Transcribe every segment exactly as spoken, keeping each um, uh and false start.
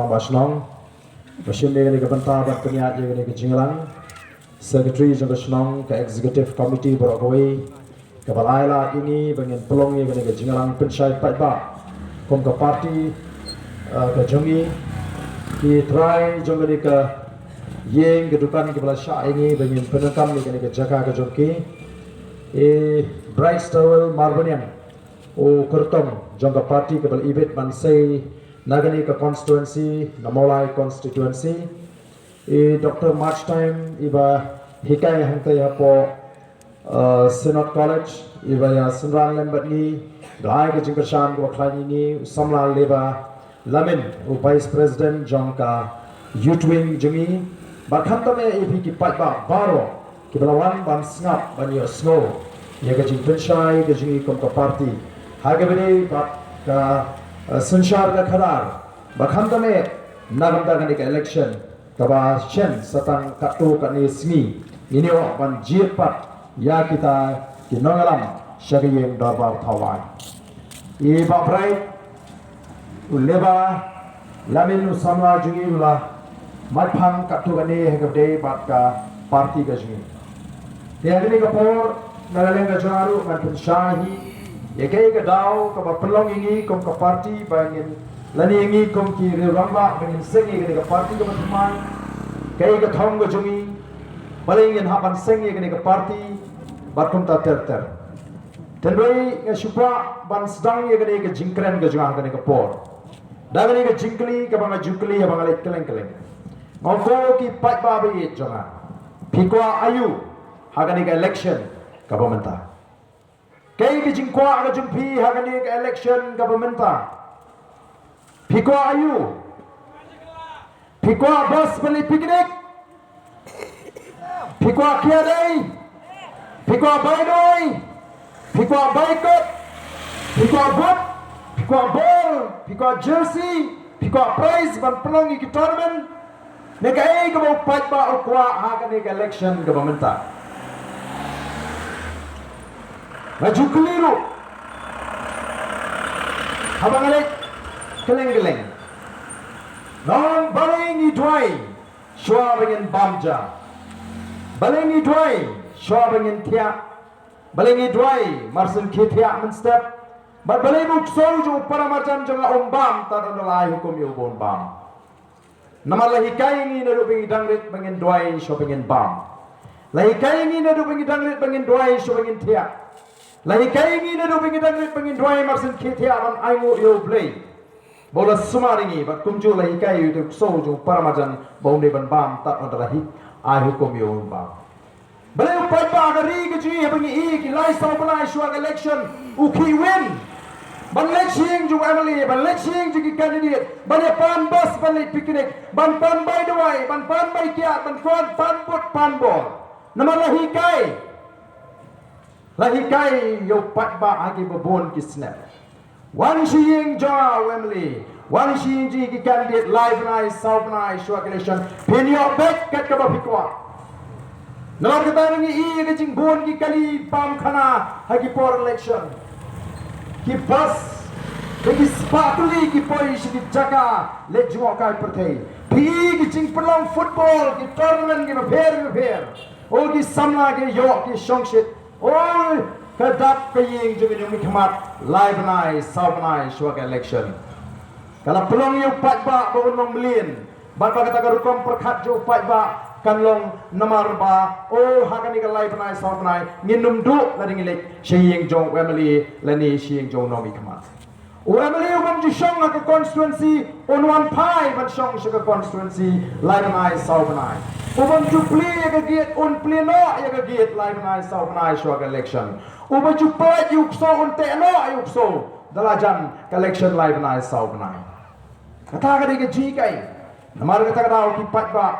Ba shnong ba shim ïa kane ka bynta ban pynïaid ïa kane ka jingïalang, secretary jong ka shnong, ka executive committee baroh kawei, kaba la ai lad ïa ngi ba ngin pynlong ïa kane ka jingïalang pynshai paidbah kum ka party, eh, ka jong ngi. Ki trai jong kane ka ïing ka dukan kiba la shah ïa ngi ba ngin pyndonkam ïa kane ka jaka ka jong ki. I Bright Stowell Marbaniang, u kyrtong jong ka party kaba la ibit ban sei na kane ka constituency, na Mawlai constituency. I Doctor March Time, iba hikai hangtai hapoh, uh, Synod College, iba ïa synran lem bad ngi, da ai ka jingkyrshan kaba khlaiñ ïa ngi, u samla Leba Lamin, u Vice President jong ka Youth Wing jong ngi, bad khamtam eh ïa phi ki paidbah baroh kiba la wan ban sngap ban ïohsngew ïa ka jingpynshai ka jong ngi kum ka party ha kaba ïadei bad ka, eh, synshar ka khadar, bad khamtam eh na ka bynta kane ka election kaba shen sa tang katto katne sngi ngin ïoh ban jied pat ïa kita ki nongïalam sha ka ïing dorbar Thawai. I Bah Bright, u Leba Lamin, u samla jong ngi u la mad phang katto katne ha kaba ïadei bad ka party ka jong ngi. Te ha kane ka por, na ka liang ka jong nga ruh ngan pynshai hi ïa kaei ka daw kaba pynlong ïa ngi kum ka party ba ngin, lane ïa ngi kum ki riew rangbah ba ngin seng ïa kane ka party kaba thymmai, kaei ka thong ka jong ngi, balei ngin hap ban seng ïa kane ka party, bad kumta ter ter. Hynrei nga shu kwah ban sdang ïa kane ka jingkren ka jong nga ha kane ka por da kane ka jingkylli kaba nga ju kylli haba nga leit kylleng kylleng. Nga ong ko ki paidbah ba ïeit jong nga, phi kwah aïu ha kane ka election kaba mynta? Kaei ka jingkwah ka jong phi ha kane ka election kaba mynta? Phi kwah aïu? Phi kwah bus ban leit picnic? Phi kwah kiad ei? Phi kwah bai dawai? Phi kwah bai kot? Phi kwah boot? Phi kwah bol? Phi kwah jersey? Phi kwah prize ban pynlong ïa ki tournament? Ne kaei kaba u paidbah u kwah ha kane ka election kaba mynta? Nga ju kylli ruh haba nga leit kylleng kylleng. Nga ong balei ngi duwai shuwa ba ngin bam ja? Balei ngi duwai shuwa ba ngin thiah? Balei ngi duwai marshen khie thiah mynstep? Bad balei ba u ksew jong u para marjan jong nga um bam tad haduh la ai hukum ïa u ba un bam? Namar la hikai ïa ngi naduh ba ngi dang rit ba ngin duwai shuwa ba ngin bam. La hikai ïa ngi naduh ba ngi dang rit ba ngin duwai shuwa ba ngin thiah. La hikai ïa ngi naduh ba ngi dang rit ba ngin duwai marshen khie thiah ban ainguh ïa U Blei ba u la sumar ïa ngi, bad kumjuh la hikai ïa u ksew jong u para marjan ba um dei ban bam tad haduh la ai hukum ïa u ba un bam. Balei u paidbah ka ri ka jong ngi haba ngi ïohi ki lai saw bnai shuwa ka election u khih win ban leit sha ïing jong u M L A, ban leit sha ïing jong ki candidate, ban ïa pan bus ban leit picnic, ban pan bai dawai, ban pan bai kiad, ban pan, pan boot pan bol? Namar la hikai, la hikai ïa u paidbah ha kiba bun ki snem. Wan sha ïing jong u M L A, wan sha ïing jong ki candidate lai bnai saw bnai shuwa ka election, phin ïoh beit kat kaba phi kwah. Namar kata ngi ïohi ka jingbun ki kali bam khana ha ki por election. Ki bus, ki spah tylli ki poi sha ki jaka leit jngohkai pyrthei. Phi ïohi ki jingpynlong football, ki tournament kiba pher kiba pher. O ki samla ki ïoh ki shongshit. Oi, ka dap ka ïing jong ngi jong ngi khmat lai bnai saw bnai shuwa ka election. Ka la pynlong ïa u paidbah ba un long mlien. Bad ba kata ka rukom pyrkhat jong u paidbah kan long namar ba, o, ha kane ka lai bnai saw bnai ngin ym duh lada ngi leit sha ïing jong u M L A lane sha ïing jong u nongmihkhmat. U M L A u bym ju shong ha ka constituency un wan phai ban shong sha ka constituency lai bnai saw bnai. U bym ju plie ïa ka gate un plie noh ïa ka gate lai bnai saw bnai shuwa ka election. U bym ju peit ïa u ksew un teh noh ïa u ksew da la jan ka election lai bnai saw bnai. Kata ka dei ka jinghikai. Namar kata ka daw ki paidbah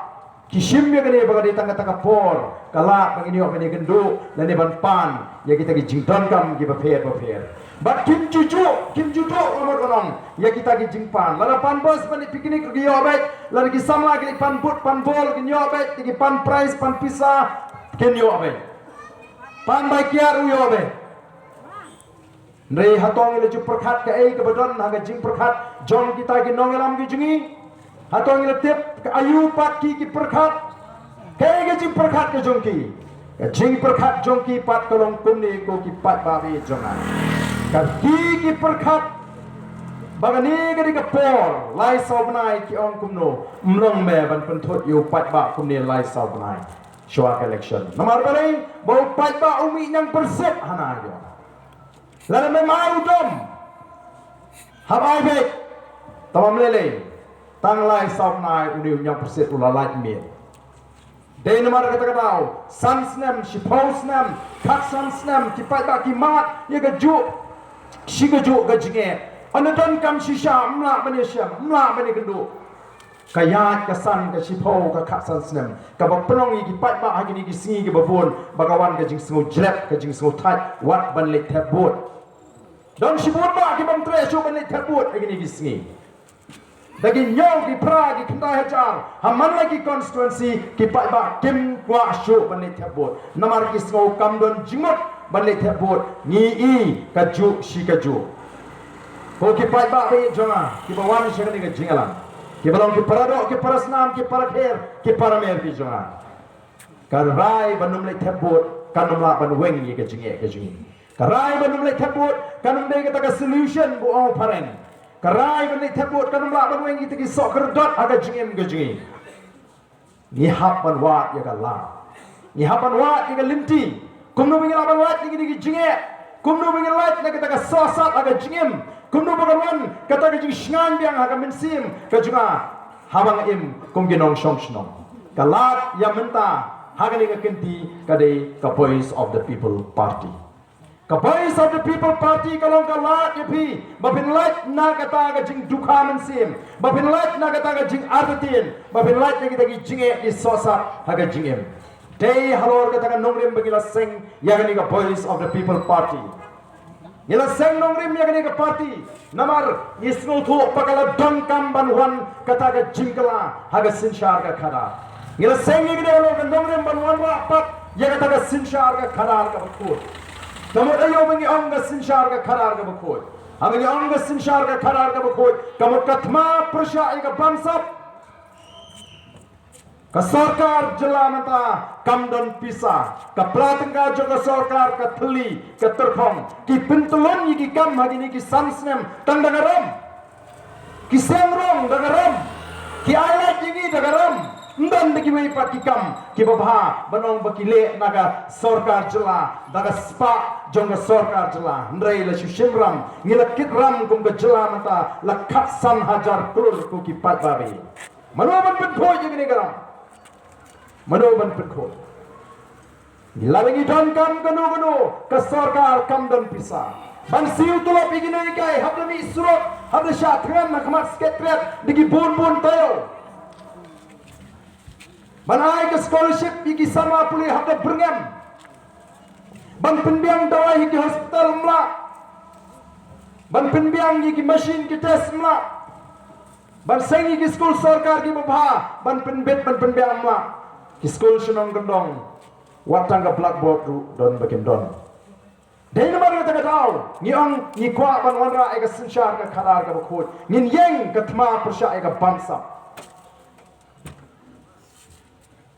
ki shim ïa kane ba ka dei tang kata ka por ka lad ba ngin ïoh ban ïakynduh lane ban pan ïa kita ki jingdonkam kiba pher ba pher. Bad kim ju juh, kim ju duh ka mut ka nong ïa kita ki jingpan. Lada pan bus ban leit picnic ruh ki ïoh beit, lada ki samla ki leit pan boot pan bol ruh kin ïoh beit, ki pan prize pan pisa kin ïoh beit. Pan bai kiad ruh ïoh beit. Hynrei hato ngi la ju pyrkhat kaei kaba don ha ka jingpyrkhat jong kita ki nongïalam ki jong ngi? Hato ngi la tip ka aïu pat ki ki pyrkhat? Kaei ka jingpyrkhat ka jong ki? Ka jingpyrkhat jong ki pat ka long kumne, ko ki paidbah jong nga. Ka ki ki pyrkhat ba kane ka dei ka por lai saw bnai, ki ong kumno, ym long me ban pynthut ïa u paidbah kumne lai saw bnai shuwa ka election. Namar balei? Ba u paidbah u mih ñiangpyrsit hana ïa. Lada me mai u dom, hap ai beit. Tang ym lei lei, tang lai saw bnai une u ñiangpyrsit u la lait miet. Dei namar kata ka daw san snem, shiphew snem, khatsan snem ki paidbah ki mad ïa kajuh shi kajuh ka jingeh. Ynda donkam shisha ym lah ban ïashem, ym lah ban ïakynduh. Ka ïaid ka san, ka shiphew, ka khatsan snem kaba pynlong ïa ki paidbah ha kine ki sngi kiba bun ba ka wan ka jingsngew jlep, ka jingsngew thait wat ban leit thep vote. Don shibun bah ki bym treh shuh ban leit thep vote ha kine ki sngi. Da ki hynñiew, ki phra, ki khyndai hajar ha man la ki constituency ki paidbah kim kwah shuh ban leit thep vote. Namar ki sngew kam don jingmut ban leit thep vote. Ngi i kajuh shi kajuh. Ko ki paidbah jong nga kiba wan sha kane ka jingïalang, kiba long ki paradoh, ki parasnam, ki parakher, ki paramer ki jong nga, ka rai ban ym leit thep vote kan ym lah ban weng ïa ka jingeh ka jong ngi. Ka rai ban ym leit thep vote kan ym dei kata ka solution, ba ong phareng. Ka rai ban leit thep vote kan ym lah ban weng ïa kita ki soh khyrdot ha ka jingim ka jong ngi. Ngi hap ban wad ïa ka lad. Ngi hap ban wad ïa ka lynti. Kumno ba ngi lah ban wad ïa kine ki jingeh? Kumno ba ngi lait na kata ka sohsat ha ka jingim? Kumno ba kan wan kata ka jingshngaiñ biang ha ka mynsiem ka jong nga haba nga im kum ki nongshong shnong? Ka lad ïa mynta ha kane ka kynti ka dei ka Voice of the People Party. Ka Voice of the People Party ka long ka lad ïa phi ba phin lait na kata ka jingdukha mynsiem, ba phin lait na kata ka jingartatien, ba phin lait na kita ki jingeh ki sohsat ha ka jingim. Dei halor kata ka nongrim ba ngi la seng ïa kane ka Voice of the People Party. Ngi la seng nongrim ïa kane ka party namar ngi sngewthuh ba ka la donkam ban wan kata ka jingkylla ha ka synshar ka khadar. Ngi la seng ïa kane ka nongrim ban wanrah pat ïa kata ka synshar ka khadar kaba khuid. Ka mut aïu ba ngi ong ka synshar ka khadar kaba khuid? Haba ngi ong ka synshar ka khadar kaba khuid, ka mut ka thma pyrshah ïa ka bamsap. Ka sorkar jylla mynta kam don pisa. Ka pla tyngka jong ka sorkar ka thylli, ka tyrkhong. Ki pyntyllun ïa ki kam ha kine ki san snem tang da ka rem. Ki seng rong da ka rem. Ki ai lad ïa ngi da ka rem. Ym don da kiwei pat ki kam kiba bha ban ong ba ki leh na ka sorkar jylla da ka spah jong ka sorkar jylla. Hynrei la shu shim ram, ngi la kit ram kum ka jylla mynta la khatsan hajar klur, ko ki paidbah. Mano ban pynkhuid ïa kane ka ram? Mano ban pynkhuid? Ngi la, ngi donkam kano kano, ka sorkar kam don pisa. Ban siew tulop ïa ki nonghikai hap da mih surok, hap da shah thngan ha khmat Secretariat da ki bun bun taïew. Ban ai ka scholarship ïa ki samla pule hap da byrngem. Ban pynbiang dawai ïa ki hospital ym lah. Ban pynbiang ïa ki machine ki test ym lah. Ban seng ïa ki skul sorkar kiba bha ban pynbit ban pynbiang ym lah. Ki skul shnong kyndong wat tang ka blackboard ruh don ba kim don. Dei namar kata ka daw ngi ong ngi kwah ban wanrah ïa ka synshar ka khadar kaba khuid. Ngin ïeng ka thma pyrshah ïa ka bamsap.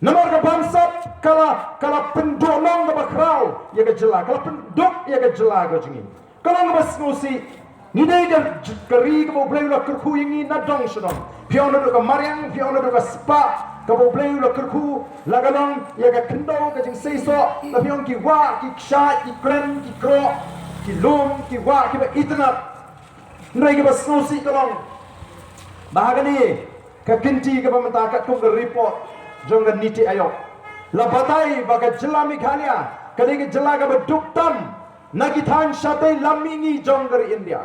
Namar ka bamsap ka la, ka la pynduh long kaba khraw ïa ka jylla, ka la pynduk ïa ka jylla ka jong ngi. Ka long kaba sngewsih. Ngi dei ka, ka ri kaba U Blei u la kyrkhu ïa ngi na dong sha dong. Phi ong naduh ka mariang, phi ong naduh ka spah, kaba U Blei u la kyrkhu, la ka long ïa ka khyndew ka jingseisoh, la phi ong ki wah, ki kshaid, ki kren, ki kroh, ki lum, ki wah kiba itynnad. Hynrei kaba sngewsih ka long ba ha kane ka kynti kaba mynta, katkum ka report jong ka NITI Aayog, la batai ba ka jylla Meghalaya ka dei ka jylla kaba duk tam na ki thaiñ shatei lam mihngi jong ka ri India.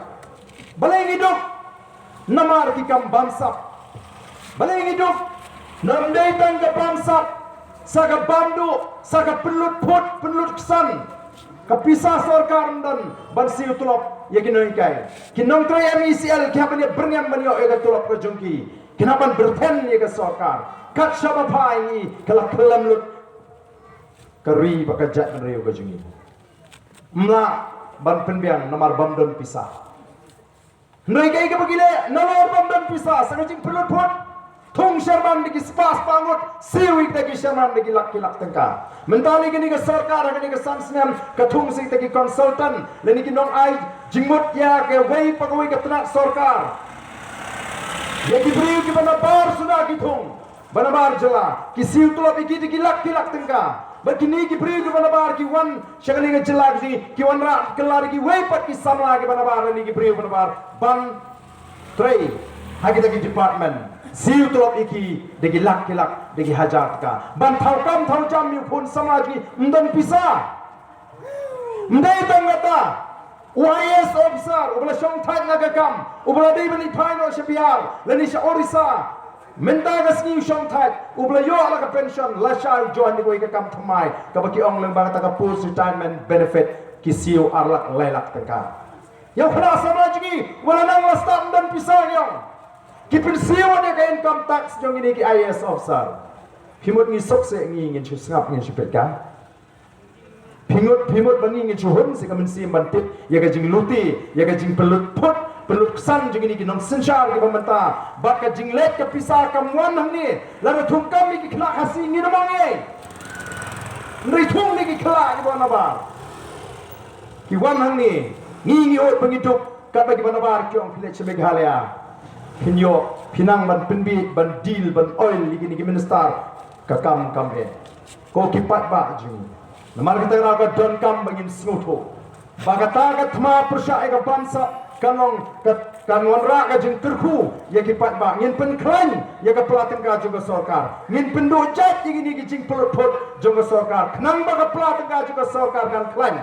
Balei ngi duk? Namar ki kam bamsap. Balei ngi duk? Namar ym dei tang ka bamsap, sa ka bamduh, sa ka pynlut phut, pynlut ksan. Ka pisa sorkar ym don ban siew tulop ïa ki nonghikai. Ki nongtrei M E C L ki hap ban ïa byrngem ban ïoh ïa ka tulop ka jong ki. Kin hap ban byrthen ïa ka sorkar. Kat shaba phai ngi ka la khlem lut ka ri bad ka jaitbynriew ka jong ngi. Ym lah ban pynbiang namar bym don pisa. Hynrei kaei kaba ki leh nalor bym don pisa, sa ka jingpynlut phut. Thung sharman da ki spah spah ngut, siew ïa kita ki sharman da ki lak ki lak tyngka. Mynta lei kane ka sorkar, kane ka san snem, ka thung sha kita ki consultant, lane ki nongai jingmut ïa kawei pa kawei ka tnat sorkar. Ïa ki briew kiba nabar suda ki thung, ba nabar jylla, ki siew tulop ïa ki da ki lak ki lak tyngka. Bad kine ki briew kiba nabar ki wan sha kane ka jylla ka jong ngi, ki wanrah kylla da kiwei pat ki samla kiba nabar, lane ki briew ba nabar ban trei ha kita ki department. Siew tulop ïa ki da ki lak ki lak, da ki hajar tyngka. Ban thaw kam thaw jam ïa u khun samla jong ngi, ym don pisa. Ym dei tang kata, u I A S officer uba la shongthait na ka kam, uba la dei ban ïaphai noh sha Bihar lane sha Orissa, mynta ka sngi u shongthait, uba la ïoh la ka pension, lashai u join ïa kawei ka kam thymmai kaba ki ong lyngba kata ka post retirement benefit, ki siew ar lak lai lak tyngka. Ïa u khynnah samla jong ngi uba la nang la stad, ym don pisa, ïa u ki pynsiew ïa ka income tax jong kine ki I A S officer. Phi mut ngi suk seh, ngi ngin shu sngap, ngin shu peit ka. Phi mut, phi mut ba ngi ngin shu hun seh ka mynsiem ban tip ïa ka jinglute, ïa ka jingpynlut phut pynlut ksan jong kine ki nongsynshar kiba mynta. Bad ka jingleit ka pisa kam wan hangne, lada thung kam ïa ki khynnah Khasi ngin ym ong ei. Hynrei thung ïa ki khynnah kiba nabar. Ki wan hangne, ngi ngi ot ba ngi duk katba kiba nabar ki ong, phi leit sha Meghalaya, phin ïoh, phi nang ban pynbiej, ban deal, ban oil ïa kine ki minister. Ka kam kam eh. Ko ki paidbah jong ngi, namar kata ka daw ka donkam ba ngin sngewthuh ba kata ka thma pyrshah ïa ka bamsap kan long ka, kan wanrah ka jingkyrkhu ïa ki paidbah. Ngin pynkhlaiñ ïa ka pla tyngka jong ka sorkar, ngin pynduh jait ïa kine ki jingpynlut phut jong ka sorkar, khnang ba ka pla tyngka jong ka sorkar kan khlaiñ.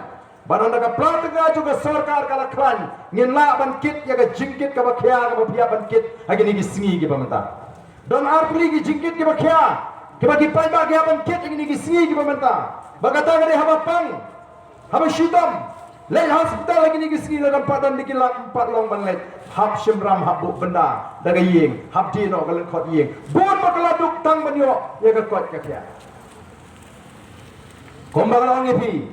Bad ynda ka pla tyngka jong ka sorkar ka la khlaiñ, ngin lah ban kit ïa ka jingkit kaba khia kaba phi hap ban kit ha kine ki sngi kiba mynta. Don artylli ki jingkit kiba khia kiba ki paidbah ki hap ban kit ha kine ki sngi kiba mynta. Ba kata ka dei haba pang, haba shitom. Leit hospital ha kine ki sngi, lada ym pat don da ki lak, ym pat long ban leit. Hap shim ram, hap buh bynda da ka ïing, hap die noh ka lyngkhot ïing. Bun ba ka la duk tang ban ïoh ïa ka koit ka khiah. Kumba ka la ong ïa phi,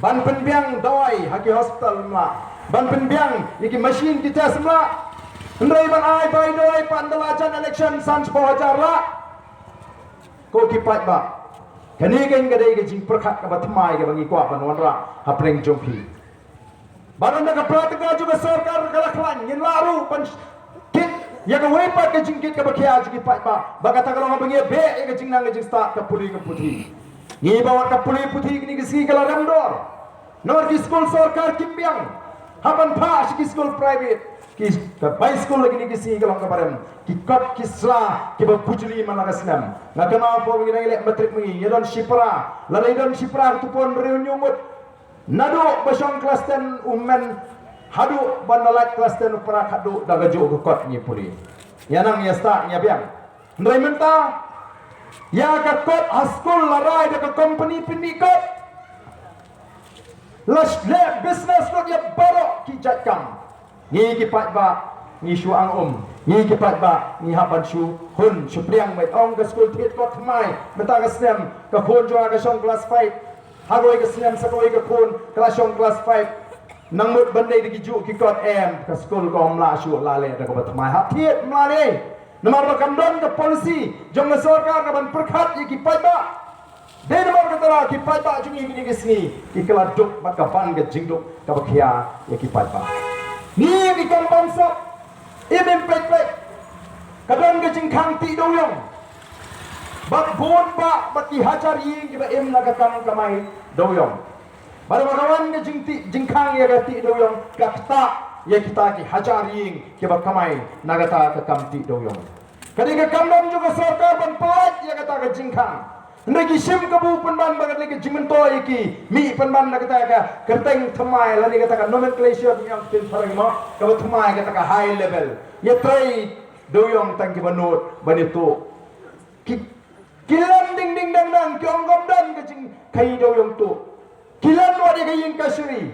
ban pynbiang dawai ha ki hospital ym lah, ban pynbiang ïa ki machine ki test ym lah. Hynrei ban ai bai dawai pat ynda la jan election san spah hajar lah. Ko ki paidbah, kane ka dei ka jingpyrkhat kaba thymmai kaba ngi kwah ban wanrah hapdeng jong phi. Bad ynda ka pla tyngka jong ka sorkar ka la khlaiñ, ngin lah ruh ban kit ïa kawei pat ka jingkit kaba khia jong ki paidbah. Ba kata ka long ba ngi beh ïa ka jingnang ka jingstad, ka pule ka puthi. Ngi ba wat ka pule puthi kine ki sngi ka la rem dor. Namar ki skul sorkar kim biang, hap ban phah sha ki skul private. Ki, ka bai skul kine ki sngi ka long kaba rem. Ki kot ki sla kiba bujli man la ka snem. Nga kynmaw por ngi dang ïaleh matrik, ngi ïa don shipara, lada ïa don shipara ka tupon riewhynñiew ngut. Naduh ba shong klas ten u men haduh ban da lait klas ten u para, haduh da kajuh ka kot ngi pule. Ïa nang ïa stad ngi ïa biang. Hynrei mynta ïa ka kot ha skul la rai da ka kompani pynmih kot. La leh business lut ïa baroh ki jait kam. Ngi ki paidbah ngi shu ang um, ngi ki paidbah ngi hap ban shu hun shu pdiang beit. Ong ka skul thied kot thymmai, mynta ka snem ka khun jong nga ka shong klas five. Ha kawei ka snem sa kawei ka khun ka la shong klas five. Nang mut ban dei da ki juh ki kot em, ka skul ka ym lah shuh, la leh da kaba thymmai, hap thied ym lah lei. Namar ba kam don ka policy jong ka sorkar ka ban pyrkhat ïa ki paidbah. Dei namar kata la ki paidbah jong ngi kine ki sngi ki kylla duk bad ka ban ka jingduk kaba khia ïa ki paidbah. Ngi ïa ki kam bamsap, im im peit peit, ka don ka jingkhang tih dewiong. Bad bun bah bad ki hajar ïing kiba im na ka kam kamai dewiong. Bad ba ka wan ka jingtih jingkhang ïa ka tih dewiong, ka ktah ïa kita ki hajar ïing kiba kamai na kata ka kam tih dewiong. Ka dei ka kam dang jong ka sorkar ban pynlait ïa kata ka jingkhang. Hynrei ki shim kabu pynban ba ka dei ka jingmyntoi ïa ki, mih pynban na kata ka kyrteng thymmai lane kata ka nomenclature, ki ong ktien phareng mo, kaba thymmai kata ka high level. Ïa trei dewiong tang kiba nud ban ïa tuh. Ki, ki len ding ding dang dang, ki ong kam don ka jingkhaii dewiong tuh. Ki len wat ïa ka ïing ka shari.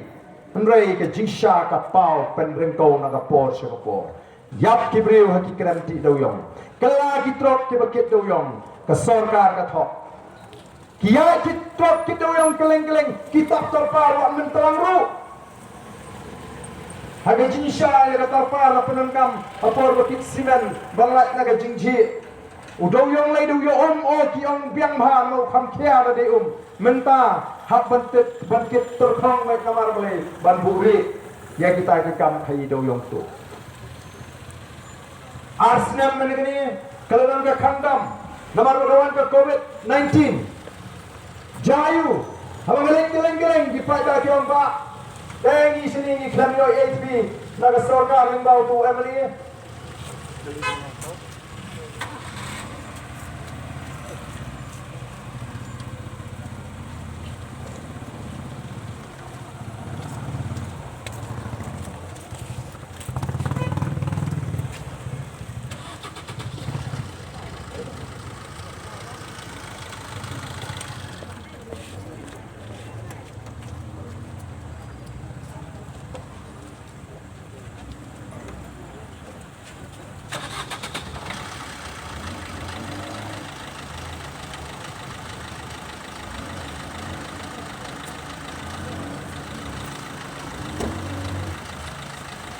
Hynrei ka jingshisha ka paw pynryngkaw na ka por sha ka por. Ïap ki briew ha ki kren tih dewiong. Kylla ki trok kiba kit dewiong, ka sorkar ka thok. Ki ïaid ki trok kit dewiong kylleng kylleng, ki tap torpar wat myntlang ruh. Ha ka jingshisha ïa ka torpar la pyndonkam ha por ba kit simen ban lait na ka jingjhieh. U dewïong lei dewïong um, o ki ong biang bha, no kham khia da dei um. Mynta hap ban tit ban kit tyrkhong ngai kamar balei ban buh ri ïa kita ki kam khaïi dewïong tu. Ar snem mynne kane ka la don ka khang dam namar ba ka wan ka covid nineteen. Jayu haba ka leng ka leng ka leng ki paidbah ki ong ba te ngi shini ngi khlem ïoh A T P na ka sorkar lyngba u M L A.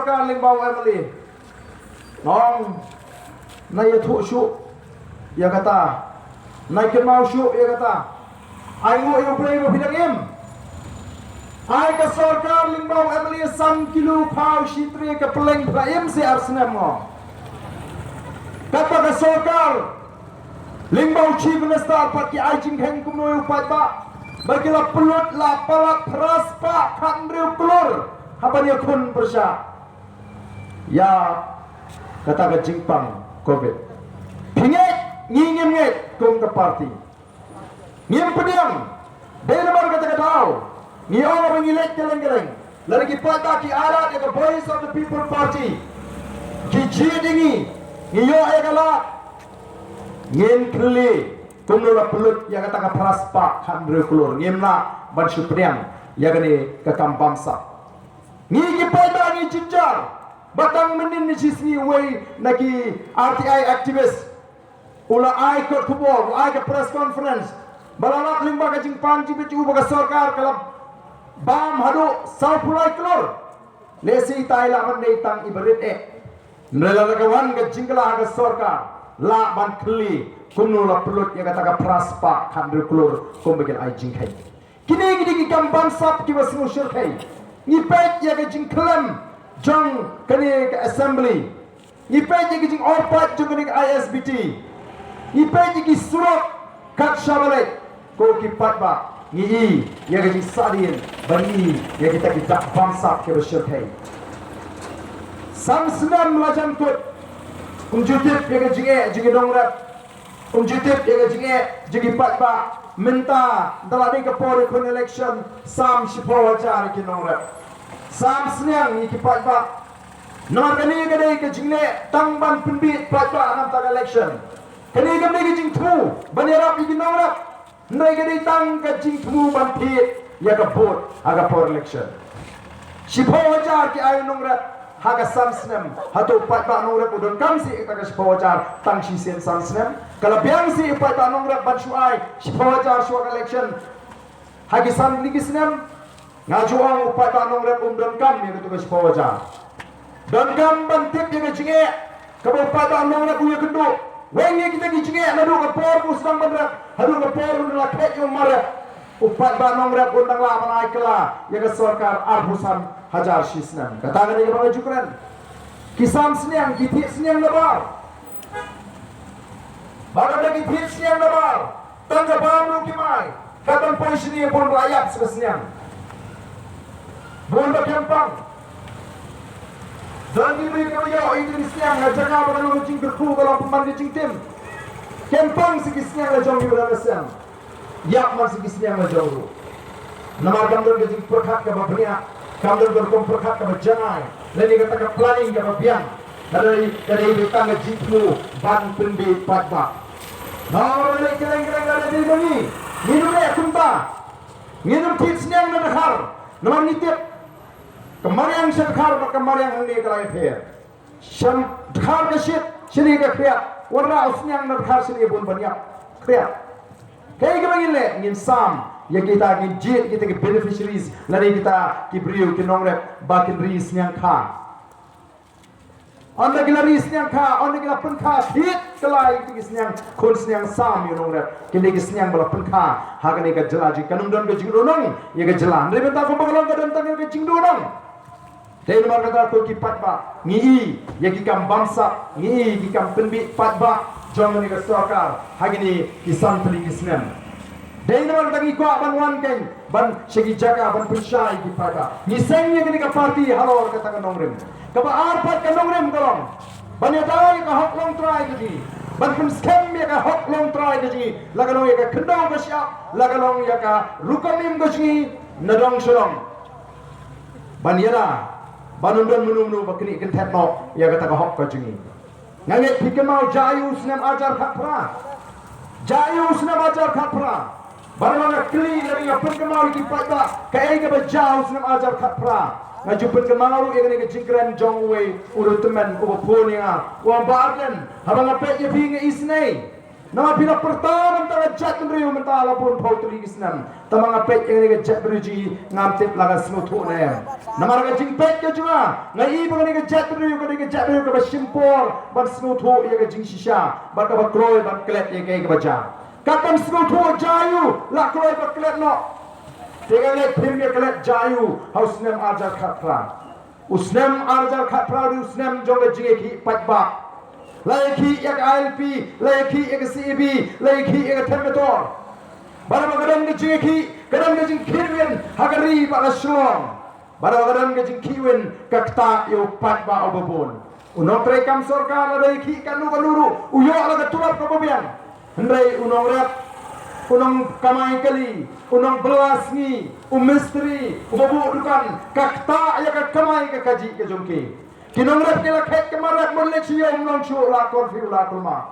Ka lyngba u M L A. Nong, na ïathuh shuh ïa kata, na kynmaw shuh ïa kata. Ai nguh ïa U Blei ba phi dang im. Ai ka sorkar lyngba u M L A san kilo phaw shi tre ka pylleng phra im se ar snem ngo. Kata ka sorkar lyngba u Chief Minister pat ki ai jingkheiñ kumno ïa u paidbah ba ki la pynlut la palat phra spah khathynriew klur ha ban ïakhun pyrshah ïa kata ka jingpang covid. Phi ngeit, ngi ngim ngeit kum ka party. Ngim pdiang. Dei namar kata ka daw ngi ong ba ngi leit kylleng kylleng. Lada ki paidbah ki ailad ïa ka Voice of the People Party, ki jied ïa ngi, ngi ïoh ïa ka lad, ngin kylli kumno la pynlut ïa kata ka phra spah khathynriew klur. Ngim lah ban shu pdiang ïa kane ka kam bamsap. Ngi ki paidbah ngi jynjar ba tang mynnin shi sngi uwei na ki R T I activist u la ai kot khubor, u ai ka press conference ba la lap lyngba ka jingpan jingpynjah ba ka sorkar ka la bam haduh saw phew lai klur. Lehse itai lah ban dei tang iba rit eh. Hynrei lada ka wan ka jingkylla ha ka sorkar lah ban kylli kumno la pynlut ïa kata ka phra spah khathynriew klur kumba ki la ai jingkheiñ. Kine ki dei ki kam bamsap kiba sngewsih. Ngi peit ïa ka jingkhlem jong kane ka assembly. Ngi peit ïa ka jingorpait jong kane ka I S B T. Ngi peit ïa ki surok kat sha ba leit. Ko ki paidbah, ngi i ïa ka jingsahdien ban i ïa kita ki dak bamsap kiba shyrkhei. San snem la jan kut. Kum ju tip ïa ka jingeh jong ki nongrep. Kum ju tip ïa ka jingeh jong ki paidbah. Mynta da la dei ka por ïakhun election, sam shiphew hajar ïa ki nongrep. Sam sniang ïa ki paidbah. Namar kane ka dei ka jingleh tang ban pynbiej paidbah na ka bynta ka election. Kane kam dei ka jingthmu ban ïarap ïa ki nongrep. Hynrei ka dei tang ka jingthmu ban thied ïa ka vote ha ka por election. Shiphew hajar ki ai u nongrep ha ka san snem. Hato u paidbah nongrep u donkam seh ïa ka shiphew hajar tang shisien san snem? Ka la biang seh ïa u paidbah nongrep ban shu ai shiphew hajar shuwa ka election ha ki san tylli ki snem? Nga ju ong u paidbah nongrep um donkam ïa katu ka shiphew hajar. Donkam ban tip ïa ka jingeh kaba u paidbah nongrep u ïakynduh. Weng ïa kita ki jingeh naduh ka por ba u sdang ban rep haduh ka por ba u la khet ïa u marep. U paidbah nongrep un dang lah ban ai kylla ïa ka sorkar arphew san hajar shi snem. Kata ka dei kaba nga ju kren. Ki sam sniang, ki thied sniang nabar. Ba ka dei ki thied sniang nabar. Tang ka bam ruh kim ai. Ka tang poi shini bun ba ïap sa ka sniang. Bun ba kem pang. Don ki briew kiba ïoh ïa ki sniang na jaka ba ka long ka jingkyrkhu, ka long pynban ka jingtim. Kem pang sa ki sniang la jong ïa u ranasem. Ïap man sa ki sniang la jong ruh. Namar kam don ka jingpyrkhat kaba bniah, kam don ka rukom pyrkhat kaba jangai, lane kata ka planning kaba biang. Ka dei, ka dei tang ka jingthmu ban pynbiej paidbah. Namar lei kylleng kylleng ka dei ba ngi, ngin ym leh kumta. Ngin ym thied sniang na dkhar. Namar ngi tip ka mariang sha dkhar bad ka mariang hangne ka la ïapher. Sha dkhar ka shit, shane ka khriat. Wanrah u sniang na dkhar shane bun ban ïap. Khriat. Kaei kaba ngin leh, ngin sam ïa kita, ngin jied kita ki beneficiaries lane kita ki briew ki nongrep ba kin ri sniang kha. Ynda ki la ri sniang kha, ynda ki la pynkha thied kylla ïa ki sniang khun sniang sam ïa u nongrep. Kine ki sniang ba la pynkha ha kane ka jylla jong ngi, kan ym don ka jingduhnong ïa ka jylla. Hynrei mynta kumba ka long ka don tang ka jingduhnong. Te namar kata ko ki paidbah, ngi i ïa ki kam bamsap, ngi i ïa ki kam pynbeit paidbah jong kane ka sorkar ha kine ki san tylli ki snem. Dei namar kata ngi kwah ban wan kein ban sha ki jaka ban pynshai ki paidbah. Ngi seng ïa kane ka party halor kata ka nongrim. Kaba ar pat ka nongrim ka long ban ïada ïa ka hok longtrai ka jong ngi, ban pynskhem ïa ka hok longtrai ka jong ngi, la ka long ïa ka khyndew ka shyiap, la ka long ïa ka rukom im ka jong ngi, na dong sha dong. Ban ïada ban ym don mano mano ba knieh kynthet noh ïa kata ka hok ka jong ngi. Nga ngeit phi kynmaw, jia ïa u snem arhajar khatphra. Jia ïa u snem arhajar khatphra. Ba nga kylli lane nga pynkynmaw ïa ki paidbah kaei kaba jia u snem arhajar khatphra. Nga ju pynkynmaw ruh ïa kane ka jingkren jong uwei u riewtymmen uba phone ïa nga, u ong, Bah Ardent, haba nga peit ïa phi nga isynei. Namar phi la pyrta na ka bynta ka jaitbynriew mynta la bun phew tylli ki snem. Tangba nga peit ïa kane ka jaitbynriew jong ngi ngam tip la ka sngewthuh ne em. Namar ka jingpeit ka jong nga, nga i ba kane ka jaitbynriew ka dei ka jaitbynriew kaba shim por ban sngewthuh ïa ka jingshisha bad kaba kloi ban klet ïa kaei kaba jia. Katba sngewthuh jia ïa u, la kloi ban klet noh. Te nga ngeit phim ïa klet jia ïa u ha u snem arhajar khatphra. U snem arhajar khatphra u dei u snem jong ka jingïakhih paidbah. La ïakhih ïa ka I L P, la ïakhih ïa ka C A B, la ïakhih ïa ka Them Metor. Bad haba ka don ka jingïakhih, ka don ka jingkhih win ha ka ri bad ha Shillong. Bad haba ka don ka jingkhih win, ka ktah ïa u paidbah uba bun. U nongtrei kam sorkar lada ïakhih katno katno ruh, u ïoh la ka tulop kaba biang. Hynrei u nongrep, u nongkamai kali, u nongbylla sngi, u mistri, uba buh dukan, ka ktah ïa ka kamai ka kajih ka jong ki. Ki nongrep ki la kheit kamar rep, mut leit sha ïew ym long shuh, la curfew la kulmar.